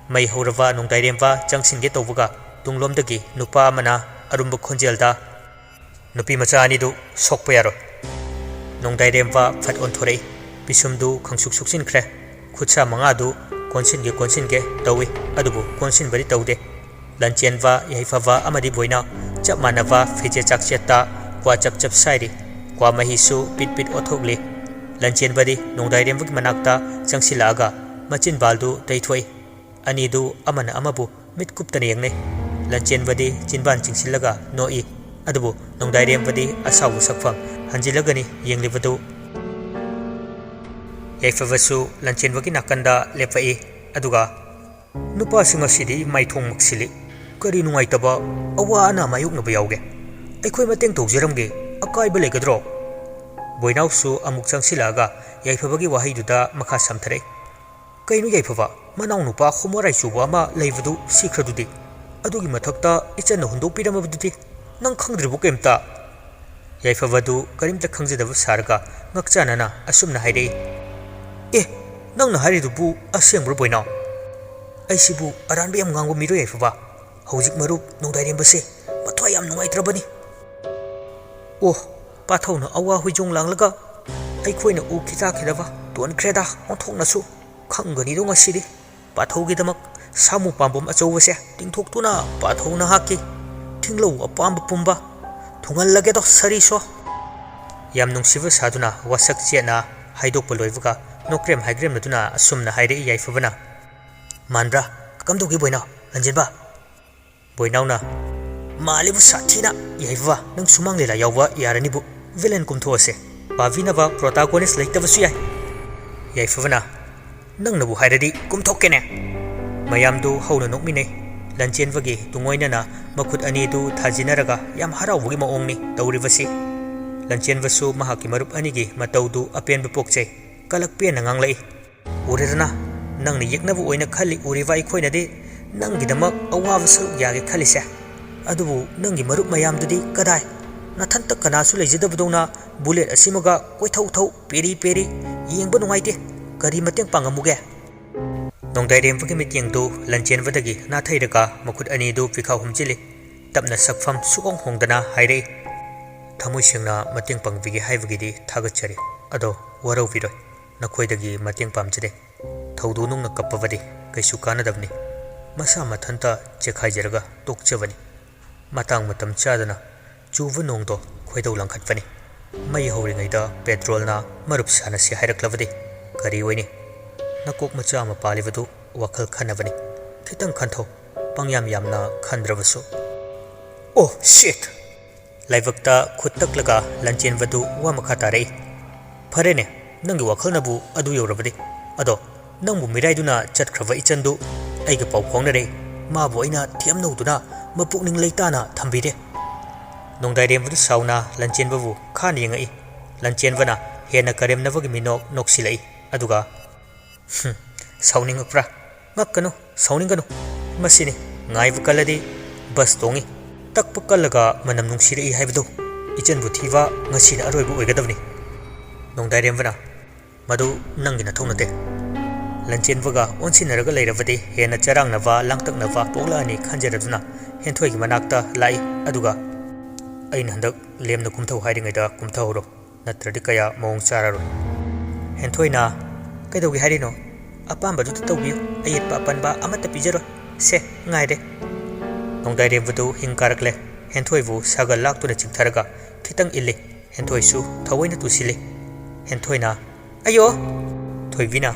ꯃꯩ ꯍꯧꯔꯕ ꯅꯣꯡꯗꯥꯏꯔꯦꯝꯕ ꯆꯪꯁꯤꯟꯒꯦ ꯇꯧꯕꯒ ꯇꯨꯡꯂꯣꯝꯗꯒꯤ ꯅꯨꯄꯥ ꯑꯃꯅ ꯑꯔꯨꯝꯕ ꯈꯣꯟꯖꯦꯜꯗ, ꯅꯨꯄꯤ ꯃꯆꯥ ꯑꯅꯤꯗꯨ ꯁꯣꯛꯄ ꯌꯥꯔꯣꯏ꯫ ꯅꯣꯡꯗꯥꯏꯔꯦꯝꯕ ꯐꯠ ꯑꯣꯟꯊꯣꯔꯛꯏ꯫ ꯄꯤꯁꯨꯝꯗꯨ ꯈꯪꯁꯨꯛ ꯁꯨꯛꯆꯤꯟꯈ꯭ꯔꯦ꯫ ꯈꯨꯠꯁꯥ ꯃꯉꯥꯗꯨ ꯀꯣꯟꯁꯤꯟꯒꯦ ꯀꯣꯟꯁꯤꯟꯒꯦ ꯇꯧꯏ, ꯑꯗꯨꯕꯨ ꯀꯣꯟꯁꯤꯟꯕꯗꯤ ꯇꯧꯗꯦ꯫ ꯂꯟꯆꯦꯟꯕ, ꯌꯥꯏꯐꯕ ꯑꯃꯗꯤ ꯕꯣꯏꯅꯥꯎ ꯆꯞ ꯃꯥꯟꯅꯕ ꯐꯤꯖꯦꯠ ꯆꯥꯛꯆꯦꯠꯇ ꯀ꯭ꯋꯥ ꯆꯞ ꯆꯞ ꯁꯥꯏꯔꯤ꯫ ꯀ꯭ꯋꯥ ꯃꯍꯤꯁꯨ ꯄꯤꯠ ꯄꯤꯠ ꯑꯣꯠꯊꯣꯛꯂꯤ꯫ ꯂꯟꯆꯦꯟꯕꯗꯤ ꯅꯣꯡꯗꯥꯏꯔꯦꯝꯕꯒꯤ ꯃꯅꯥꯛꯇ ꯆꯪꯁꯤꯜꯂꯛꯑꯒ ꯃꯆꯤꯟꯕꯥꯜꯗꯨ ꯇꯩꯊꯣꯛꯏ꯫ ꯑꯅꯤꯗꯨ ꯑꯃꯅ ꯑꯃꯕꯨ ꯃꯤꯠ ꯀꯨꯞꯇꯅ ꯌꯦꯡꯅꯩ꯫ ꯂꯟꯆꯦꯟꯕꯗꯤ ꯆꯤꯟꯕꯥꯟ ꯆꯤꯡꯁꯤꯜꯂꯒ ꯅꯣꯛꯏ꯫ ꯑꯗꯨꯕꯨ ꯅꯣꯡꯗꯥꯏꯔꯦꯝꯕꯗꯤ ꯑꯁꯥꯎꯕ ꯁꯛꯐꯝ ꯍꯟꯖꯤꯜꯂꯒꯅꯤ ꯌꯦꯡꯂꯤꯕꯗꯨ꯫ ꯌꯥꯏꯐꯕꯁꯨ ꯂꯟꯆꯦꯟꯕꯒꯤ ꯅꯥꯀꯟꯗ ꯂꯦꯞꯄꯛꯏ꯫ ꯑꯗꯨꯒ, "ꯅꯨꯄꯥꯁꯤ ꯉꯁꯤꯗꯤ ꯃꯥꯏꯊꯣꯡ ꯃꯛꯁꯤꯜꯂꯤ꯫ ꯀꯔꯤ ꯅꯨꯡꯉꯥꯏꯇꯕ ꯑꯋꯥ ꯑꯅꯥ ꯃꯥꯌꯣꯛꯅꯕ ꯌꯥꯎꯒꯦ? ꯑꯩꯈꯣꯏ ꯃꯇꯦꯡ ꯇꯧꯖꯔꯝꯒꯦ꯫ ꯑꯀꯥꯏꯕ ꯂꯩꯒꯗ꯭ꯔꯣ?" ꯕꯣꯏꯅꯥꯎꯁꯨ ꯑꯃꯨꯛ ꯆꯪꯁꯤꯜꯂꯛꯑꯒ ꯌꯥꯏꯐꯕꯒꯤ ꯋꯥꯍꯩꯗꯨꯗ ꯃꯈꯥ ꯁꯝꯊꯔꯛꯏ꯫ "ꯀꯩꯅꯣ ꯌꯥꯏꯐꯕ? ꯃꯅꯥꯎꯅꯨꯄꯥ ꯍꯣꯃꯣ ꯔꯥꯏꯆꯨꯕ ꯑꯃ ꯂꯩꯕꯗꯨ ꯁꯤꯈ꯭ꯔꯗꯨꯗꯤ? ꯑꯗꯨꯒꯤ ꯃꯊꯛꯇ ꯏꯆꯟꯅ ꯍꯨꯟꯗꯣꯛꯄꯤꯔꯝꯃꯕꯗꯨꯗꯤ? ꯅꯪ ꯈꯪꯗ꯭ꯔꯤꯕꯣ ꯀꯩꯝꯇ?" ꯌꯥꯏꯐꯕꯗꯨ ꯀꯔꯤꯝꯇ ꯈꯪꯖꯗꯕ ꯁꯥꯔꯒ ꯉꯛꯆꯥꯟꯅꯅ ꯑꯁꯨꯝꯅ ꯍꯥꯏꯔꯛꯏ꯫ "ꯑꯦ, ꯅꯪꯅ ꯍꯥꯏꯔꯤꯗꯨꯕꯨ ꯑꯁꯦꯡꯕ꯭ꯔꯣ ꯕꯣꯏꯅꯥꯎ? ꯑꯩꯁꯤꯕꯨ ꯑꯔꯥꯟꯕ ꯌꯥꯝ ꯉꯥꯡꯕ ꯃꯤꯔꯣ ꯌꯥꯏꯐꯕ? ꯍꯧꯖꯤꯛ ꯃꯔꯨꯞ ꯅꯣꯡꯗꯥꯏꯔꯦꯝꯕꯁꯦ ꯃꯊ꯭ꯋꯥꯏ ꯌꯥꯝ ꯅꯨꯡꯉꯥꯏꯇ꯭ꯔꯕꯅꯤ꯫ ꯑꯣ, ꯄꯥꯊꯧꯅ ꯑꯋꯥ ꯍꯨꯏꯖꯣꯡ ꯂꯥꯡꯂꯒ ꯑꯩꯈꯣꯏꯅ ꯎ ꯈꯤꯇꯥ ꯈꯤꯗꯕ ꯇꯣꯟꯈ꯭ꯔꯦꯗ ꯑꯣꯟꯊꯣꯛꯅꯁꯨ꯫ ꯈꯪꯒꯅꯤꯗꯣ ꯉꯁꯤꯗꯤ꯫ ꯄꯥꯊꯧꯒꯤꯗꯃꯛ ꯁꯥꯃꯨ ꯄꯥꯝꯕꯣꯝ ꯑꯆꯧꯕꯁꯦ ꯇꯤꯡꯊꯣꯛꯇꯨꯅ ꯄꯥꯊꯧ ꯅꯍꯥꯛꯀꯤ ꯊꯤꯡꯂꯧ ꯑꯄꯥꯝꯕ ꯄꯨꯝꯕ ꯊꯨꯡꯍꯜꯂꯒꯦꯗꯣ ꯁꯔꯤꯁꯣ꯫" ꯌꯥꯝ ꯅꯨꯡꯁꯤꯕ ꯁꯥꯗꯨꯅ ꯋꯥꯁꯛ ꯆꯦꯠꯅ ꯍꯥꯏꯗꯣꯛꯄ ꯂꯣꯏꯕꯒ ꯅꯣꯀ꯭ꯔꯦꯝ ꯍꯥꯏꯒ꯭ꯔꯦꯝꯅꯗꯨꯅ ꯑꯁꯨꯝꯅ ꯍꯥꯏꯔꯛꯏ ꯌꯥꯏꯐꯕꯅ꯫ "ꯃꯥꯟꯕ꯭ꯔꯥ? ꯀꯝꯗꯧꯒꯦ ꯕꯣꯏꯅꯥꯎ, ꯂꯟꯖꯦꯟꯕ?" ꯕꯣꯏꯅꯥꯎꯅ, "ꯃꯥꯜꯂꯤꯕꯨ ꯁꯥꯊꯤꯅ꯫ ꯌꯥꯏꯐꯕ, ꯅꯪ ꯁꯨꯃꯥꯡ ꯂꯤꯂꯥ ꯌꯥꯎꯕ ꯌꯥꯔꯅꯤꯕꯨ꯫ ꯚꯤꯂꯦꯟ ꯀꯨꯝꯊꯣꯛꯑꯁꯦ꯫ ꯄꯥꯕꯤꯅꯕ ꯄ꯭ꯔꯣꯇꯥꯒꯣꯅꯤꯁ ꯂꯩꯇꯕꯁꯨ ꯌꯥꯏ꯫" ꯌꯥꯏꯐꯕꯅ, "ꯅꯪꯅꯕꯨ ꯍꯥꯏꯔꯗꯤ ꯀꯨꯝꯊꯣꯛꯀꯦꯅꯦ꯫" ꯃꯌꯥꯝꯗꯨ ꯍꯧꯅ ꯅꯣꯛꯃꯤꯟꯅꯩ꯫ ꯂꯟꯆꯦꯟꯕꯒꯤ ꯇꯨꯡꯑꯣꯏꯅꯅ ꯃꯈꯨꯠ ꯑꯅꯤꯗꯨ ꯊꯥꯖꯤꯟꯅꯔꯒ ꯌꯥꯝ ꯍꯔꯥꯎꯕꯒꯤ ꯃꯑꯣꯡꯅꯤ ꯇꯧꯔꯤꯕꯁꯤ꯫ ꯂꯟꯆꯦꯟꯕꯁꯨ ꯃꯍꯥꯛꯀꯤ ꯃꯔꯨꯞ ꯑꯅꯤꯒꯤ ꯃꯇꯧꯗꯨ ꯑꯄꯦꯟꯕ ꯄꯣꯛꯆꯩ꯫ ꯀꯂꯛ ꯄꯦꯟꯅ ꯉꯥꯡꯂꯛꯏ꯫ "ꯎꯔꯦꯗꯅ, ꯅꯪꯅ ꯌꯦꯛꯅꯕ ꯑꯣꯏꯅ ꯈꯜꯂꯤ ꯎꯔꯤꯕ ꯑꯩꯈꯣꯏꯅꯗꯤ ꯅꯪꯒꯤꯗꯃꯛ ꯑꯋꯥꯕ ꯁꯔꯨꯛ ꯌꯥꯒꯦ ꯈꯜꯂꯤꯁꯦ꯫ ꯑꯗꯨꯕꯨ ꯅꯪꯒꯤ ꯃꯔꯨꯞ ꯃꯌꯥꯝꯗꯨꯗꯤ ꯀꯗꯥꯏ? ꯅꯊꯟꯇ ꯀꯅꯥꯁꯨ ꯂꯩꯖꯗꯕꯗꯧꯅ ꯕꯨꯂꯦꯠ ꯑꯁꯤꯃꯒ ꯀꯣꯏꯊꯧ ꯊꯧ, ꯄꯦꯔꯤ ꯄꯦꯔꯤ, ꯌꯦꯡꯕ ꯅꯨꯡꯉꯥꯏꯇꯦ꯫ ꯀꯔꯤ ꯃꯇꯦꯡ ꯄꯥꯡꯉꯝꯃꯨꯒꯦ?" ꯅꯣꯡꯗꯥꯏꯔꯦꯝꯕꯒꯤ ꯃꯤꯠꯌꯦꯡꯗꯨ ꯂꯟꯆꯦꯟꯕꯗꯒꯤ ꯅꯥꯊꯩꯔꯒ ꯃꯈꯨꯠ ꯑꯅꯤꯗꯨ ꯄꯤꯈꯥ ꯍꯨꯝꯖꯤꯜꯂꯤ꯫ ꯇꯞꯅ ꯁꯛꯐꯝ ꯁꯨꯛꯍꯣꯡ ꯍꯣꯡꯗꯅ ꯍꯥꯏꯔꯛꯏ꯫ "ꯊꯃꯣꯏ ꯁꯦꯡꯅ ꯃꯇꯦꯡ ꯄꯥꯡꯕꯤꯒꯦ ꯍꯥꯏꯕꯒꯤꯗꯤ ꯊꯥꯒꯠꯆꯔꯤ꯫ ꯑꯗꯣ ꯋꯥꯔꯧꯕꯤꯔꯣꯏ, ꯅꯈꯣꯏꯗꯒꯤ ꯃꯇꯦꯡ ꯄꯥꯝꯖꯗꯦ꯫ ꯊꯧꯗꯣ ꯅꯨꯡꯅ ꯀꯞꯄꯕꯗꯤ ꯀꯩꯁꯨ ꯀꯥꯟꯅꯗꯕꯅꯤ꯫ ꯃꯁꯥ ꯃꯊꯟꯇ ꯆꯦꯛꯈꯥꯏꯖꯔꯒ ꯇꯣꯛꯆꯕꯅꯤ꯫ ꯃꯇꯥꯡ ꯃꯇꯝ ꯆꯥꯗꯅ ꯆꯨꯕ ꯅꯣꯡꯗꯣ ꯈꯣꯏꯗꯧ ꯂꯪꯈꯠꯄꯅꯤ꯫ ꯃꯩ ꯍꯧꯔꯤꯉꯩꯗ ꯄꯦꯇ꯭ꯔꯣꯜꯅ ꯃꯔꯨꯞ ꯁꯥꯟꯅꯁꯤ ꯍꯥꯏꯔꯛꯂꯕꯗꯤ ꯀꯔꯤ ꯑꯣꯏꯅꯤ? ꯅꯀꯣꯛ ꯃꯆꯥ ꯑꯃ ꯄꯥꯜꯂꯤꯕꯗꯨ ꯋꯥꯈꯜ ꯈꯟꯅꯕꯅꯤ꯫ ꯈꯤꯇꯪ ꯈꯟꯊꯧ, ꯄꯪꯌꯥꯝ ꯌꯥꯝꯅ ꯈꯟꯗ꯭ꯔꯕꯁꯨ꯫" "ꯑꯣ, ꯁꯤꯠ!" ꯂꯥꯏꯕꯛꯇ ꯈꯨꯠ ꯇꯛꯂꯒ ꯂꯟꯆꯦꯟꯕꯗꯨ ꯋꯥ ꯃꯈꯥ ꯇꯥꯔꯛꯏ꯫ "ꯐꯔꯦꯅꯦ, ꯅꯪꯒꯤ ꯋꯥꯈꯜꯅꯕꯨ ꯑꯗꯨ ꯌꯧꯔꯕꯗꯤ꯫ ꯑꯗꯣ ꯅꯪꯕꯨ ꯃꯤꯔꯥꯏꯗꯨꯅ ꯆꯠꯈ꯭ꯔꯕ ꯏꯆꯟꯗꯨ ꯑꯩꯒ ꯄꯥꯎ ꯐꯥꯎꯅꯔꯦ꯫ ꯃꯥꯕꯨ ꯑꯩꯅ ꯊꯦꯝꯅꯧꯗꯨꯅ ꯃꯄꯨꯛꯅꯤꯡ ꯂꯩꯇꯥꯅ ꯊꯝꯕꯤꯔꯦ꯫" ꯅꯣꯡꯗꯥꯏꯔꯦꯝꯕꯗꯨ ꯁꯥꯎꯅ ꯂꯟꯆꯦꯟꯕꯕꯨ ꯈꯥꯅ ꯌꯦꯡꯉꯛꯏ꯫ ꯂꯟꯆꯦꯟꯕꯅ ꯍꯦꯟꯅ ꯀꯔꯦꯝꯅꯕꯒꯤ ꯃꯤꯅꯣꯛ ꯅꯣꯛꯁꯤꯜꯂꯛꯏ꯫ ꯑꯗꯨꯒ, "ꯍꯨꯝ, ꯁꯥꯎꯅꯤꯡꯉꯛꯄ꯭ꯔꯥ? ꯉꯛꯀꯅꯨ, ꯁꯥꯎꯅꯤꯡꯒꯅꯨ꯫ ꯃꯁꯤꯅꯤ, ꯉꯥꯏꯕ ꯀꯜꯂꯗꯤ ꯕꯁ ꯇꯣꯡꯉꯤ, ꯇꯛꯄ ꯀꯜꯂꯒ ꯃꯅꯝ ꯅꯨꯡꯁꯤꯔꯛꯏ ꯍꯥꯏꯕꯗꯨ꯫ ꯏꯆꯟꯕꯨ ꯊꯤꯕ ꯉꯁꯤꯅ ꯑꯔꯣꯏꯕ ꯑꯣꯏꯒꯗꯕꯅꯤ꯫" ꯅꯣꯡꯗꯥꯏꯔꯦꯝꯕꯅ, "ꯃꯗꯨ ꯅꯪꯒꯤ ꯅꯊꯧ ꯅꯠꯇꯦ꯫" ꯂꯟꯆꯦꯟꯕꯒ ꯑꯣꯟꯁꯤꯟꯅꯔꯒ ꯂꯩꯔꯕꯗꯤ ꯍꯦꯟꯅ ꯆꯔꯥꯡꯅꯕ, ꯂꯥꯡꯇꯛꯅꯕ ꯄꯣꯛꯂꯛꯑꯅꯤ ꯈꯟꯖꯔꯗꯨꯅ ꯍꯦꯟꯊꯣꯏꯒꯤ ꯃꯅꯥꯛꯇ ꯂꯥꯛꯏ꯫ ꯑꯗꯨꯒ, "ꯑꯩꯅ ꯍꯟꯗꯛ ꯂꯦꯝꯅ ꯀꯨꯝꯊꯧ ꯍꯥꯏꯔꯤꯉꯩꯗ ꯀꯨꯝꯊꯍꯧꯔꯣ, ꯅꯠꯇ꯭ꯔꯗꯤ ꯀꯌꯥ ꯃꯑꯣꯡ ꯆꯥꯔꯔꯣꯏ꯫" ꯍꯦꯟꯊꯣꯏꯅ, "ꯀꯩꯗꯧꯒꯦ ꯍꯥꯏꯔꯤꯅꯣ? ꯑꯄꯥꯝꯕꯗꯨꯗ ꯇꯧꯕꯤꯌꯨ, ꯑꯌꯦꯠꯄ ꯑꯄꯟꯕ ꯑꯃꯠꯇ ꯄꯤꯖꯔꯣꯏ꯫ ꯁꯦ, ꯉꯥꯏꯔꯦ꯫" ꯅꯣꯡꯗꯥꯏꯔꯦꯝꯕꯗꯨ ꯍꯤꯡ ꯀꯥꯔꯛꯂꯦ꯫ ꯍꯦꯟꯊꯣꯏꯕꯨ ꯁꯥꯒꯜ ꯂꯥꯛꯇꯨꯅ ꯆꯤꯡꯊꯔꯒ ꯈꯤꯇꯪ ꯏꯜꯂꯤ꯫ ꯍꯦꯟꯊꯣꯏꯁꯨ ꯊꯑꯣꯏꯅ ꯇꯨꯁꯤꯜꯂꯤ꯫ ꯍꯦꯟꯊꯣꯏꯅ, "ꯑꯌꯣ!" ꯊꯣꯏꯕꯤꯅ,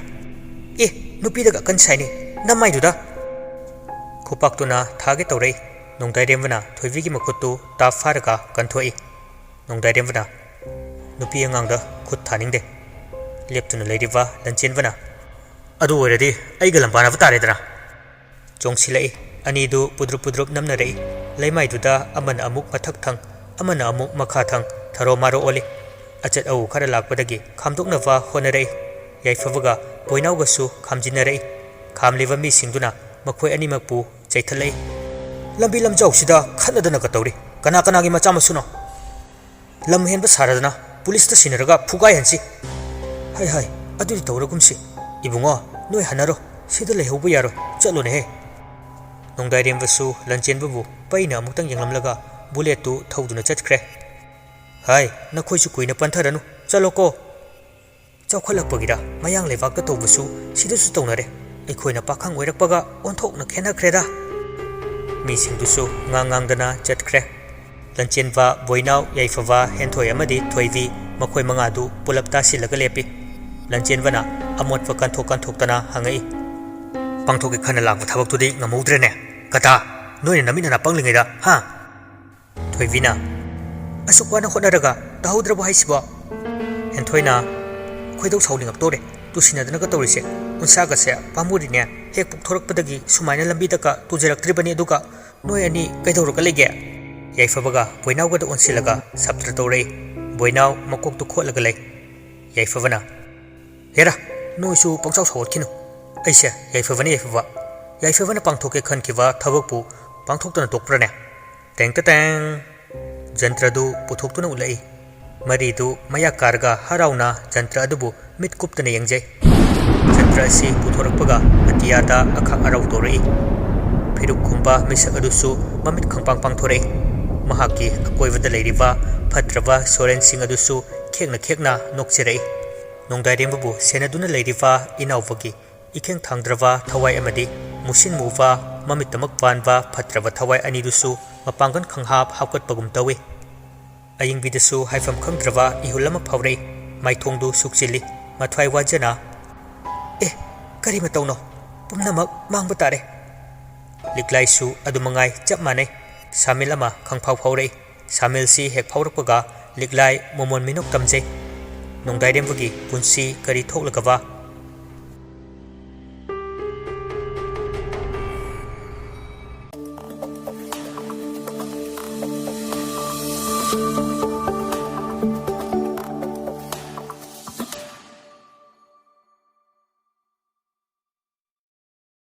"ꯑꯦ, ꯅꯨꯄꯤꯗꯒ ꯑꯀꯟ ꯁꯥꯏꯅꯦ, ꯅꯃꯥꯏꯗꯨꯗ!" ꯈꯨꯄꯥꯛꯇꯨꯅ ꯊꯥꯒꯦ ꯇꯧꯔꯛꯏ꯫ ꯅꯣꯡꯗꯥꯏꯔꯦꯝꯕꯅ ꯊꯣꯏꯕꯤꯒꯤ ꯃꯈꯨꯠꯇꯨ ꯇꯥꯞ ꯐꯥꯔꯒ ꯀꯟꯊꯣꯛꯏ꯫ ꯅꯣꯡꯗꯥꯏꯔꯦꯝꯕꯅ, "ꯅꯨꯄꯤ ꯑꯉꯥꯡꯗ ꯈꯨꯠ ꯊꯥꯅꯤꯡꯗꯦ꯫" ꯂꯦꯞꯇꯨꯅ ꯂꯩꯔꯤꯕ ꯂꯟꯆꯦꯟꯕꯅ, "ꯑꯗꯨ ꯑꯣꯏꯔꯗꯤ ꯑꯩꯒ ꯂꯝꯕꯥꯅꯕ ꯇꯥꯔꯦꯗꯅ꯫" ꯆꯣꯡꯁꯤꯜꯂꯛꯏ꯫ ꯑꯅꯤꯗꯨ ꯄꯨꯗ꯭ꯔꯨꯞ ꯄꯨꯗ꯭ꯔꯨꯞ ꯅꯝꯅꯔꯛꯏ꯫ ꯂꯩꯃꯥꯏꯗꯨꯗ ꯑꯃꯅ ꯑꯃꯨꯛ ꯃꯊꯛ ꯊꯪ, ꯑꯃꯅ ꯑꯃꯨꯛ ꯃꯈꯥ ꯊꯪ, ꯊꯔꯣ ꯃꯥꯔꯣ ꯑꯣꯜꯂꯤ꯫ ꯑꯆꯠ ꯑꯋꯣ ꯈꯔ ꯂꯥꯛꯄꯗꯒꯤ ꯈꯥꯝꯗꯣꯛꯅꯕ ꯍꯣꯠꯅꯔꯛꯏ꯫ ꯌꯥꯏꯐꯕꯒ ꯕꯣꯏꯅꯥꯎꯒꯁꯨ ꯈꯥꯝꯖꯤꯟꯅꯔꯛꯏ꯫ ꯈꯥꯝꯂꯤꯕ ꯃꯤꯁꯤꯡꯗꯨꯅ ꯃꯈꯣꯏ ꯑꯅꯤꯃꯛꯄꯨ ꯆꯩꯊꯠꯂꯛꯏ꯫ "ꯂꯝꯕꯤ ꯂꯝꯖꯥꯎꯁꯤꯗ ꯈꯠꯅꯗꯅꯒ ꯇꯧꯔꯤ꯫ ꯀꯅꯥ ꯀꯅꯥꯒꯤ ꯃꯆꯥ ꯃꯁꯨꯅꯣ? ꯂꯝ ꯍꯦꯟꯕ ꯁꯥꯔꯗꯅ ꯄꯨꯂꯤꯁꯇ ꯁꯤꯟꯅꯔꯒ ꯐꯨꯒꯥꯏꯍꯟꯁꯤ꯫" "ꯍꯥꯏ ꯍꯥꯏ, ꯑꯗꯨꯗꯤ ꯇꯧꯔꯒꯨꯝꯁꯤ꯫ ꯏꯕꯨꯡꯉꯣ, ꯅꯣꯏ ꯍꯟꯅꯔꯣ, ꯁꯤꯗ ꯂꯩꯍꯧꯕ ꯌꯥꯔꯣꯏ, ꯆꯠꯂꯣꯅꯦꯍꯦ꯫" ꯅꯣꯡꯗꯥꯏꯔꯦꯝꯕꯁꯨ ꯂꯟꯆꯦꯟꯕꯕꯨ ꯄꯩꯅ ꯑꯃꯨꯛꯇꯪ ꯌꯦꯡꯂꯝꯂꯒ ꯕꯨꯂꯦꯠꯇꯨ ꯊꯧꯗꯨꯅ ꯆꯠꯈ꯭ꯔꯦ꯫ "ꯍꯥꯏ, ꯅꯈꯣꯏꯁꯨ ꯀꯨꯏꯅ ꯄꯟꯊꯔꯅꯨ, ꯆꯠꯂꯣꯀꯣ꯫ ꯆꯥꯎꯈꯠꯂꯛꯄꯒꯤꯔ ꯃꯌꯥꯡ ꯂꯩꯕꯥꯛꯇ ꯇꯧꯕꯁꯨ ꯁꯤꯗꯁꯨ ꯇꯧꯅꯔꯦ꯫ ꯑꯩꯈꯣꯏꯅ ꯄꯥꯈꯪ ꯑꯣꯏꯔꯛꯄꯒ ꯑꯣꯟꯊꯣꯛꯅ ꯈꯦꯠꯅꯈ꯭ꯔꯦꯗ꯫" ꯃꯤꯁꯤꯡꯗꯨꯁꯨ ꯉꯥꯡ ꯉꯥꯡꯗꯅ ꯆꯠꯈ꯭ꯔꯦ꯫ ꯂꯟꯆꯦꯟꯕ, ꯕꯣꯏꯅꯥꯎ, ꯌꯥꯏꯐꯕ, ꯍꯦꯟꯊꯣꯏ ꯑꯃꯗꯤ ꯊꯣꯏꯕꯤ, ꯃꯈꯣꯏ ꯃꯉꯥꯗꯨ ꯄꯨꯂꯞ ꯇꯥꯁꯤꯜꯂꯒ ꯂꯦꯞꯄꯤ꯫ ꯂꯟꯆꯦꯟꯕꯅ ꯑꯃꯣꯠꯄ ꯀꯟꯊꯣꯛ ꯀꯟꯊꯣꯛꯇꯅ ꯍꯪꯉꯛꯏ, "ꯄꯥꯡꯊꯣꯛꯀꯦ ꯈꯟꯅ ꯂꯥꯛꯄ ꯊꯕꯛꯇꯨꯗꯤ ꯉꯝꯍꯧꯗ꯭ꯔꯦꯅꯦ꯫ ꯀꯗꯥ, ꯅꯣꯏꯅ ꯅꯃꯤꯠ ꯅꯅꯥ ꯄꯪꯂꯤꯉꯩꯗ, ꯍꯥ?" ꯊꯣꯏꯕꯤꯅ, ꯑꯁꯨꯛ ꯋꯥꯅ ꯍꯣꯠꯅꯔꯒ ꯇꯥꯍꯧꯗ꯭ꯔꯕꯣ ꯍꯥꯏꯁꯤꯕꯣ? ꯍꯦꯟꯊꯣꯏꯅ, "ꯈꯣꯏꯗꯧ ꯁꯥꯎꯅꯤꯡꯉꯛꯇꯧꯔꯦ, ꯇꯨꯁꯤꯟꯅꯗꯅꯒ ꯇꯧꯔꯤꯁꯦ꯫ ꯎꯟꯁꯥꯒꯁꯦ ꯄꯥꯝꯃꯨꯔꯤꯅꯦ, ꯍꯦꯛ ꯄꯣꯛꯊꯣꯔꯛꯄꯗꯒꯤ ꯁꯨꯃꯥꯏꯅ ꯂꯝꯕꯤꯗꯒ ꯇꯨꯖꯔꯛꯇ꯭ꯔꯤꯕꯅꯤ, ꯑꯗꯨꯒ ꯅꯣꯏ ꯑꯅꯤ ꯀꯩꯗꯧꯔꯒ ꯂꯩꯒꯦ?" ꯌꯥꯏꯐꯕꯒ ꯕꯣꯏꯅꯥꯎꯒꯗ ꯑꯣꯟꯁꯤꯜꯂꯒ ꯁꯞꯇ꯭ꯔ ꯇꯧꯔꯛꯏ꯫ ꯕꯣꯏꯅꯥꯎ ꯃꯀꯣꯛꯇꯨ ꯈꯣꯠꯂꯒ ꯂꯩ꯫ ꯌꯥꯏꯐꯕꯅ, "ꯍꯦꯔꯥ, ꯅꯣꯏꯁꯨ ꯄꯪꯁꯥꯎ ꯁꯥꯎꯍꯠꯈꯤꯅꯨ꯫ ꯑꯩꯁꯦ ꯌꯥꯏꯐꯕꯅ ꯌꯥꯏꯐꯕ꯫ ꯌꯥꯏꯐꯕꯅ ꯄꯥꯡꯊꯣꯛꯀꯦ ꯈꯟꯈꯤꯕ ꯊꯕꯛꯄꯨ ꯄꯥꯡꯊꯣꯛꯇꯅ ꯇꯣꯛꯄ꯭ꯔꯅꯦ?" ꯇꯦꯡ ꯇ ꯇꯦꯡ! ꯖꯟꯇ꯭ꯔꯗꯨ ꯄꯨꯊꯣꯛꯇꯨꯅ ꯎꯠꯂꯛꯏ꯫ ꯃꯔꯤꯗꯨ ꯃꯌꯥ ꯀꯥꯔꯒ ꯍꯔꯥꯎꯅ ꯖꯟꯇ꯭ꯔ ꯑꯗꯨꯕꯨ ꯃꯤꯠ ꯀꯨꯞꯇꯅ ꯌꯦꯡꯖꯩ꯫ ꯖꯟꯇ꯭ꯔ ꯑꯁꯤ ꯄꯨꯊꯣꯔꯛꯄꯒ ꯑꯇꯤꯌꯥꯗ ꯑꯈꯥꯛ ꯑꯔꯥꯎ ꯇꯧꯔꯛꯏ꯫ ꯐꯤꯔꯨꯛ ꯈꯨꯝꯕ ꯃꯤꯁꯛ ꯑꯗꯨꯁꯨ ꯃꯃꯤꯠ ꯈꯪꯄꯥꯡ ꯄꯥꯡꯊꯣꯔꯛꯏ꯫ ꯃꯍꯥꯛꯀꯤ ꯑꯀꯣꯏꯕꯗ ꯂꯩꯔꯤꯕ ꯐꯠꯇ꯭ꯔꯕ ꯁꯣꯔꯦꯟꯁꯤꯡ ꯑꯗꯨꯁꯨ ꯈꯦꯛꯅ ꯈꯦꯛꯅ ꯅꯣꯛꯆꯔꯛꯏ꯫ ꯅꯣꯡꯗꯥꯏꯔꯦꯝꯕꯕꯨ ꯁꯦꯟꯅꯗꯨꯅ ꯂꯩꯔꯤꯕ ꯏꯅꯥꯎꯕꯒꯤ ꯏꯈꯦꯡ ꯊꯥꯡꯗ꯭ꯔꯕ ꯊꯋꯥꯏ ꯑꯃꯗꯤ ꯃꯨꯁꯤꯟ ꯃꯨꯕ, ꯃꯃꯤꯠꯇꯃꯛ ꯄꯥꯟꯕ ꯐꯠꯇ꯭ꯔꯕ ꯊꯋꯥꯏ ꯑꯅꯤꯗꯨꯁꯨ ꯃꯄꯥꯡꯒꯜ ꯈꯪꯍꯥꯞ ꯍꯥꯞꯀꯠꯄꯒꯨꯝ ꯇꯧꯏ꯫ ꯑꯌꯤꯡꯕꯤꯗꯁꯨ ꯍꯥꯏꯐꯝ ꯈꯪꯗ꯭ꯔꯕ ꯏꯍꯨꯜ ꯑꯃ ꯐꯥꯎꯔꯛꯏ꯫ ꯃꯥꯏꯊꯣꯡꯗꯨ ꯁꯨꯛꯆꯤꯜꯂꯤ꯫ ꯃꯊ꯭ꯋꯥꯏ ꯋꯥꯖꯅ, "ꯑꯦ, ꯀꯔꯤ ꯃꯇꯧꯅꯣ? ꯄꯨꯝꯅꯃꯛ ꯃꯥꯡꯕ ꯇꯥꯔꯦ!" ꯂꯤꯛꯂꯥꯏꯁꯨ ꯑꯗꯨꯃꯉꯥꯏ ꯆꯞ ꯃꯥꯟꯅꯩ꯫ ꯁꯥꯃꯤꯜ ꯑꯃ ꯈꯪꯐꯥꯎ ꯐꯥꯎꯔꯛꯏ꯫ ꯁꯥꯃꯤꯜꯁꯤ ꯍꯦꯛ ꯐꯥꯎꯔꯛꯄꯒ ꯂꯤꯛꯂꯥꯏ ꯃꯣꯃꯣꯟ ꯃꯤꯅꯣꯛ ꯇꯝꯖꯩ꯫ ꯅꯣꯡꯗꯥꯏꯔꯦꯝꯕꯒꯤ ꯄꯨꯟꯁꯤ ꯀꯔꯤ ꯊꯣꯛꯂꯒꯕ?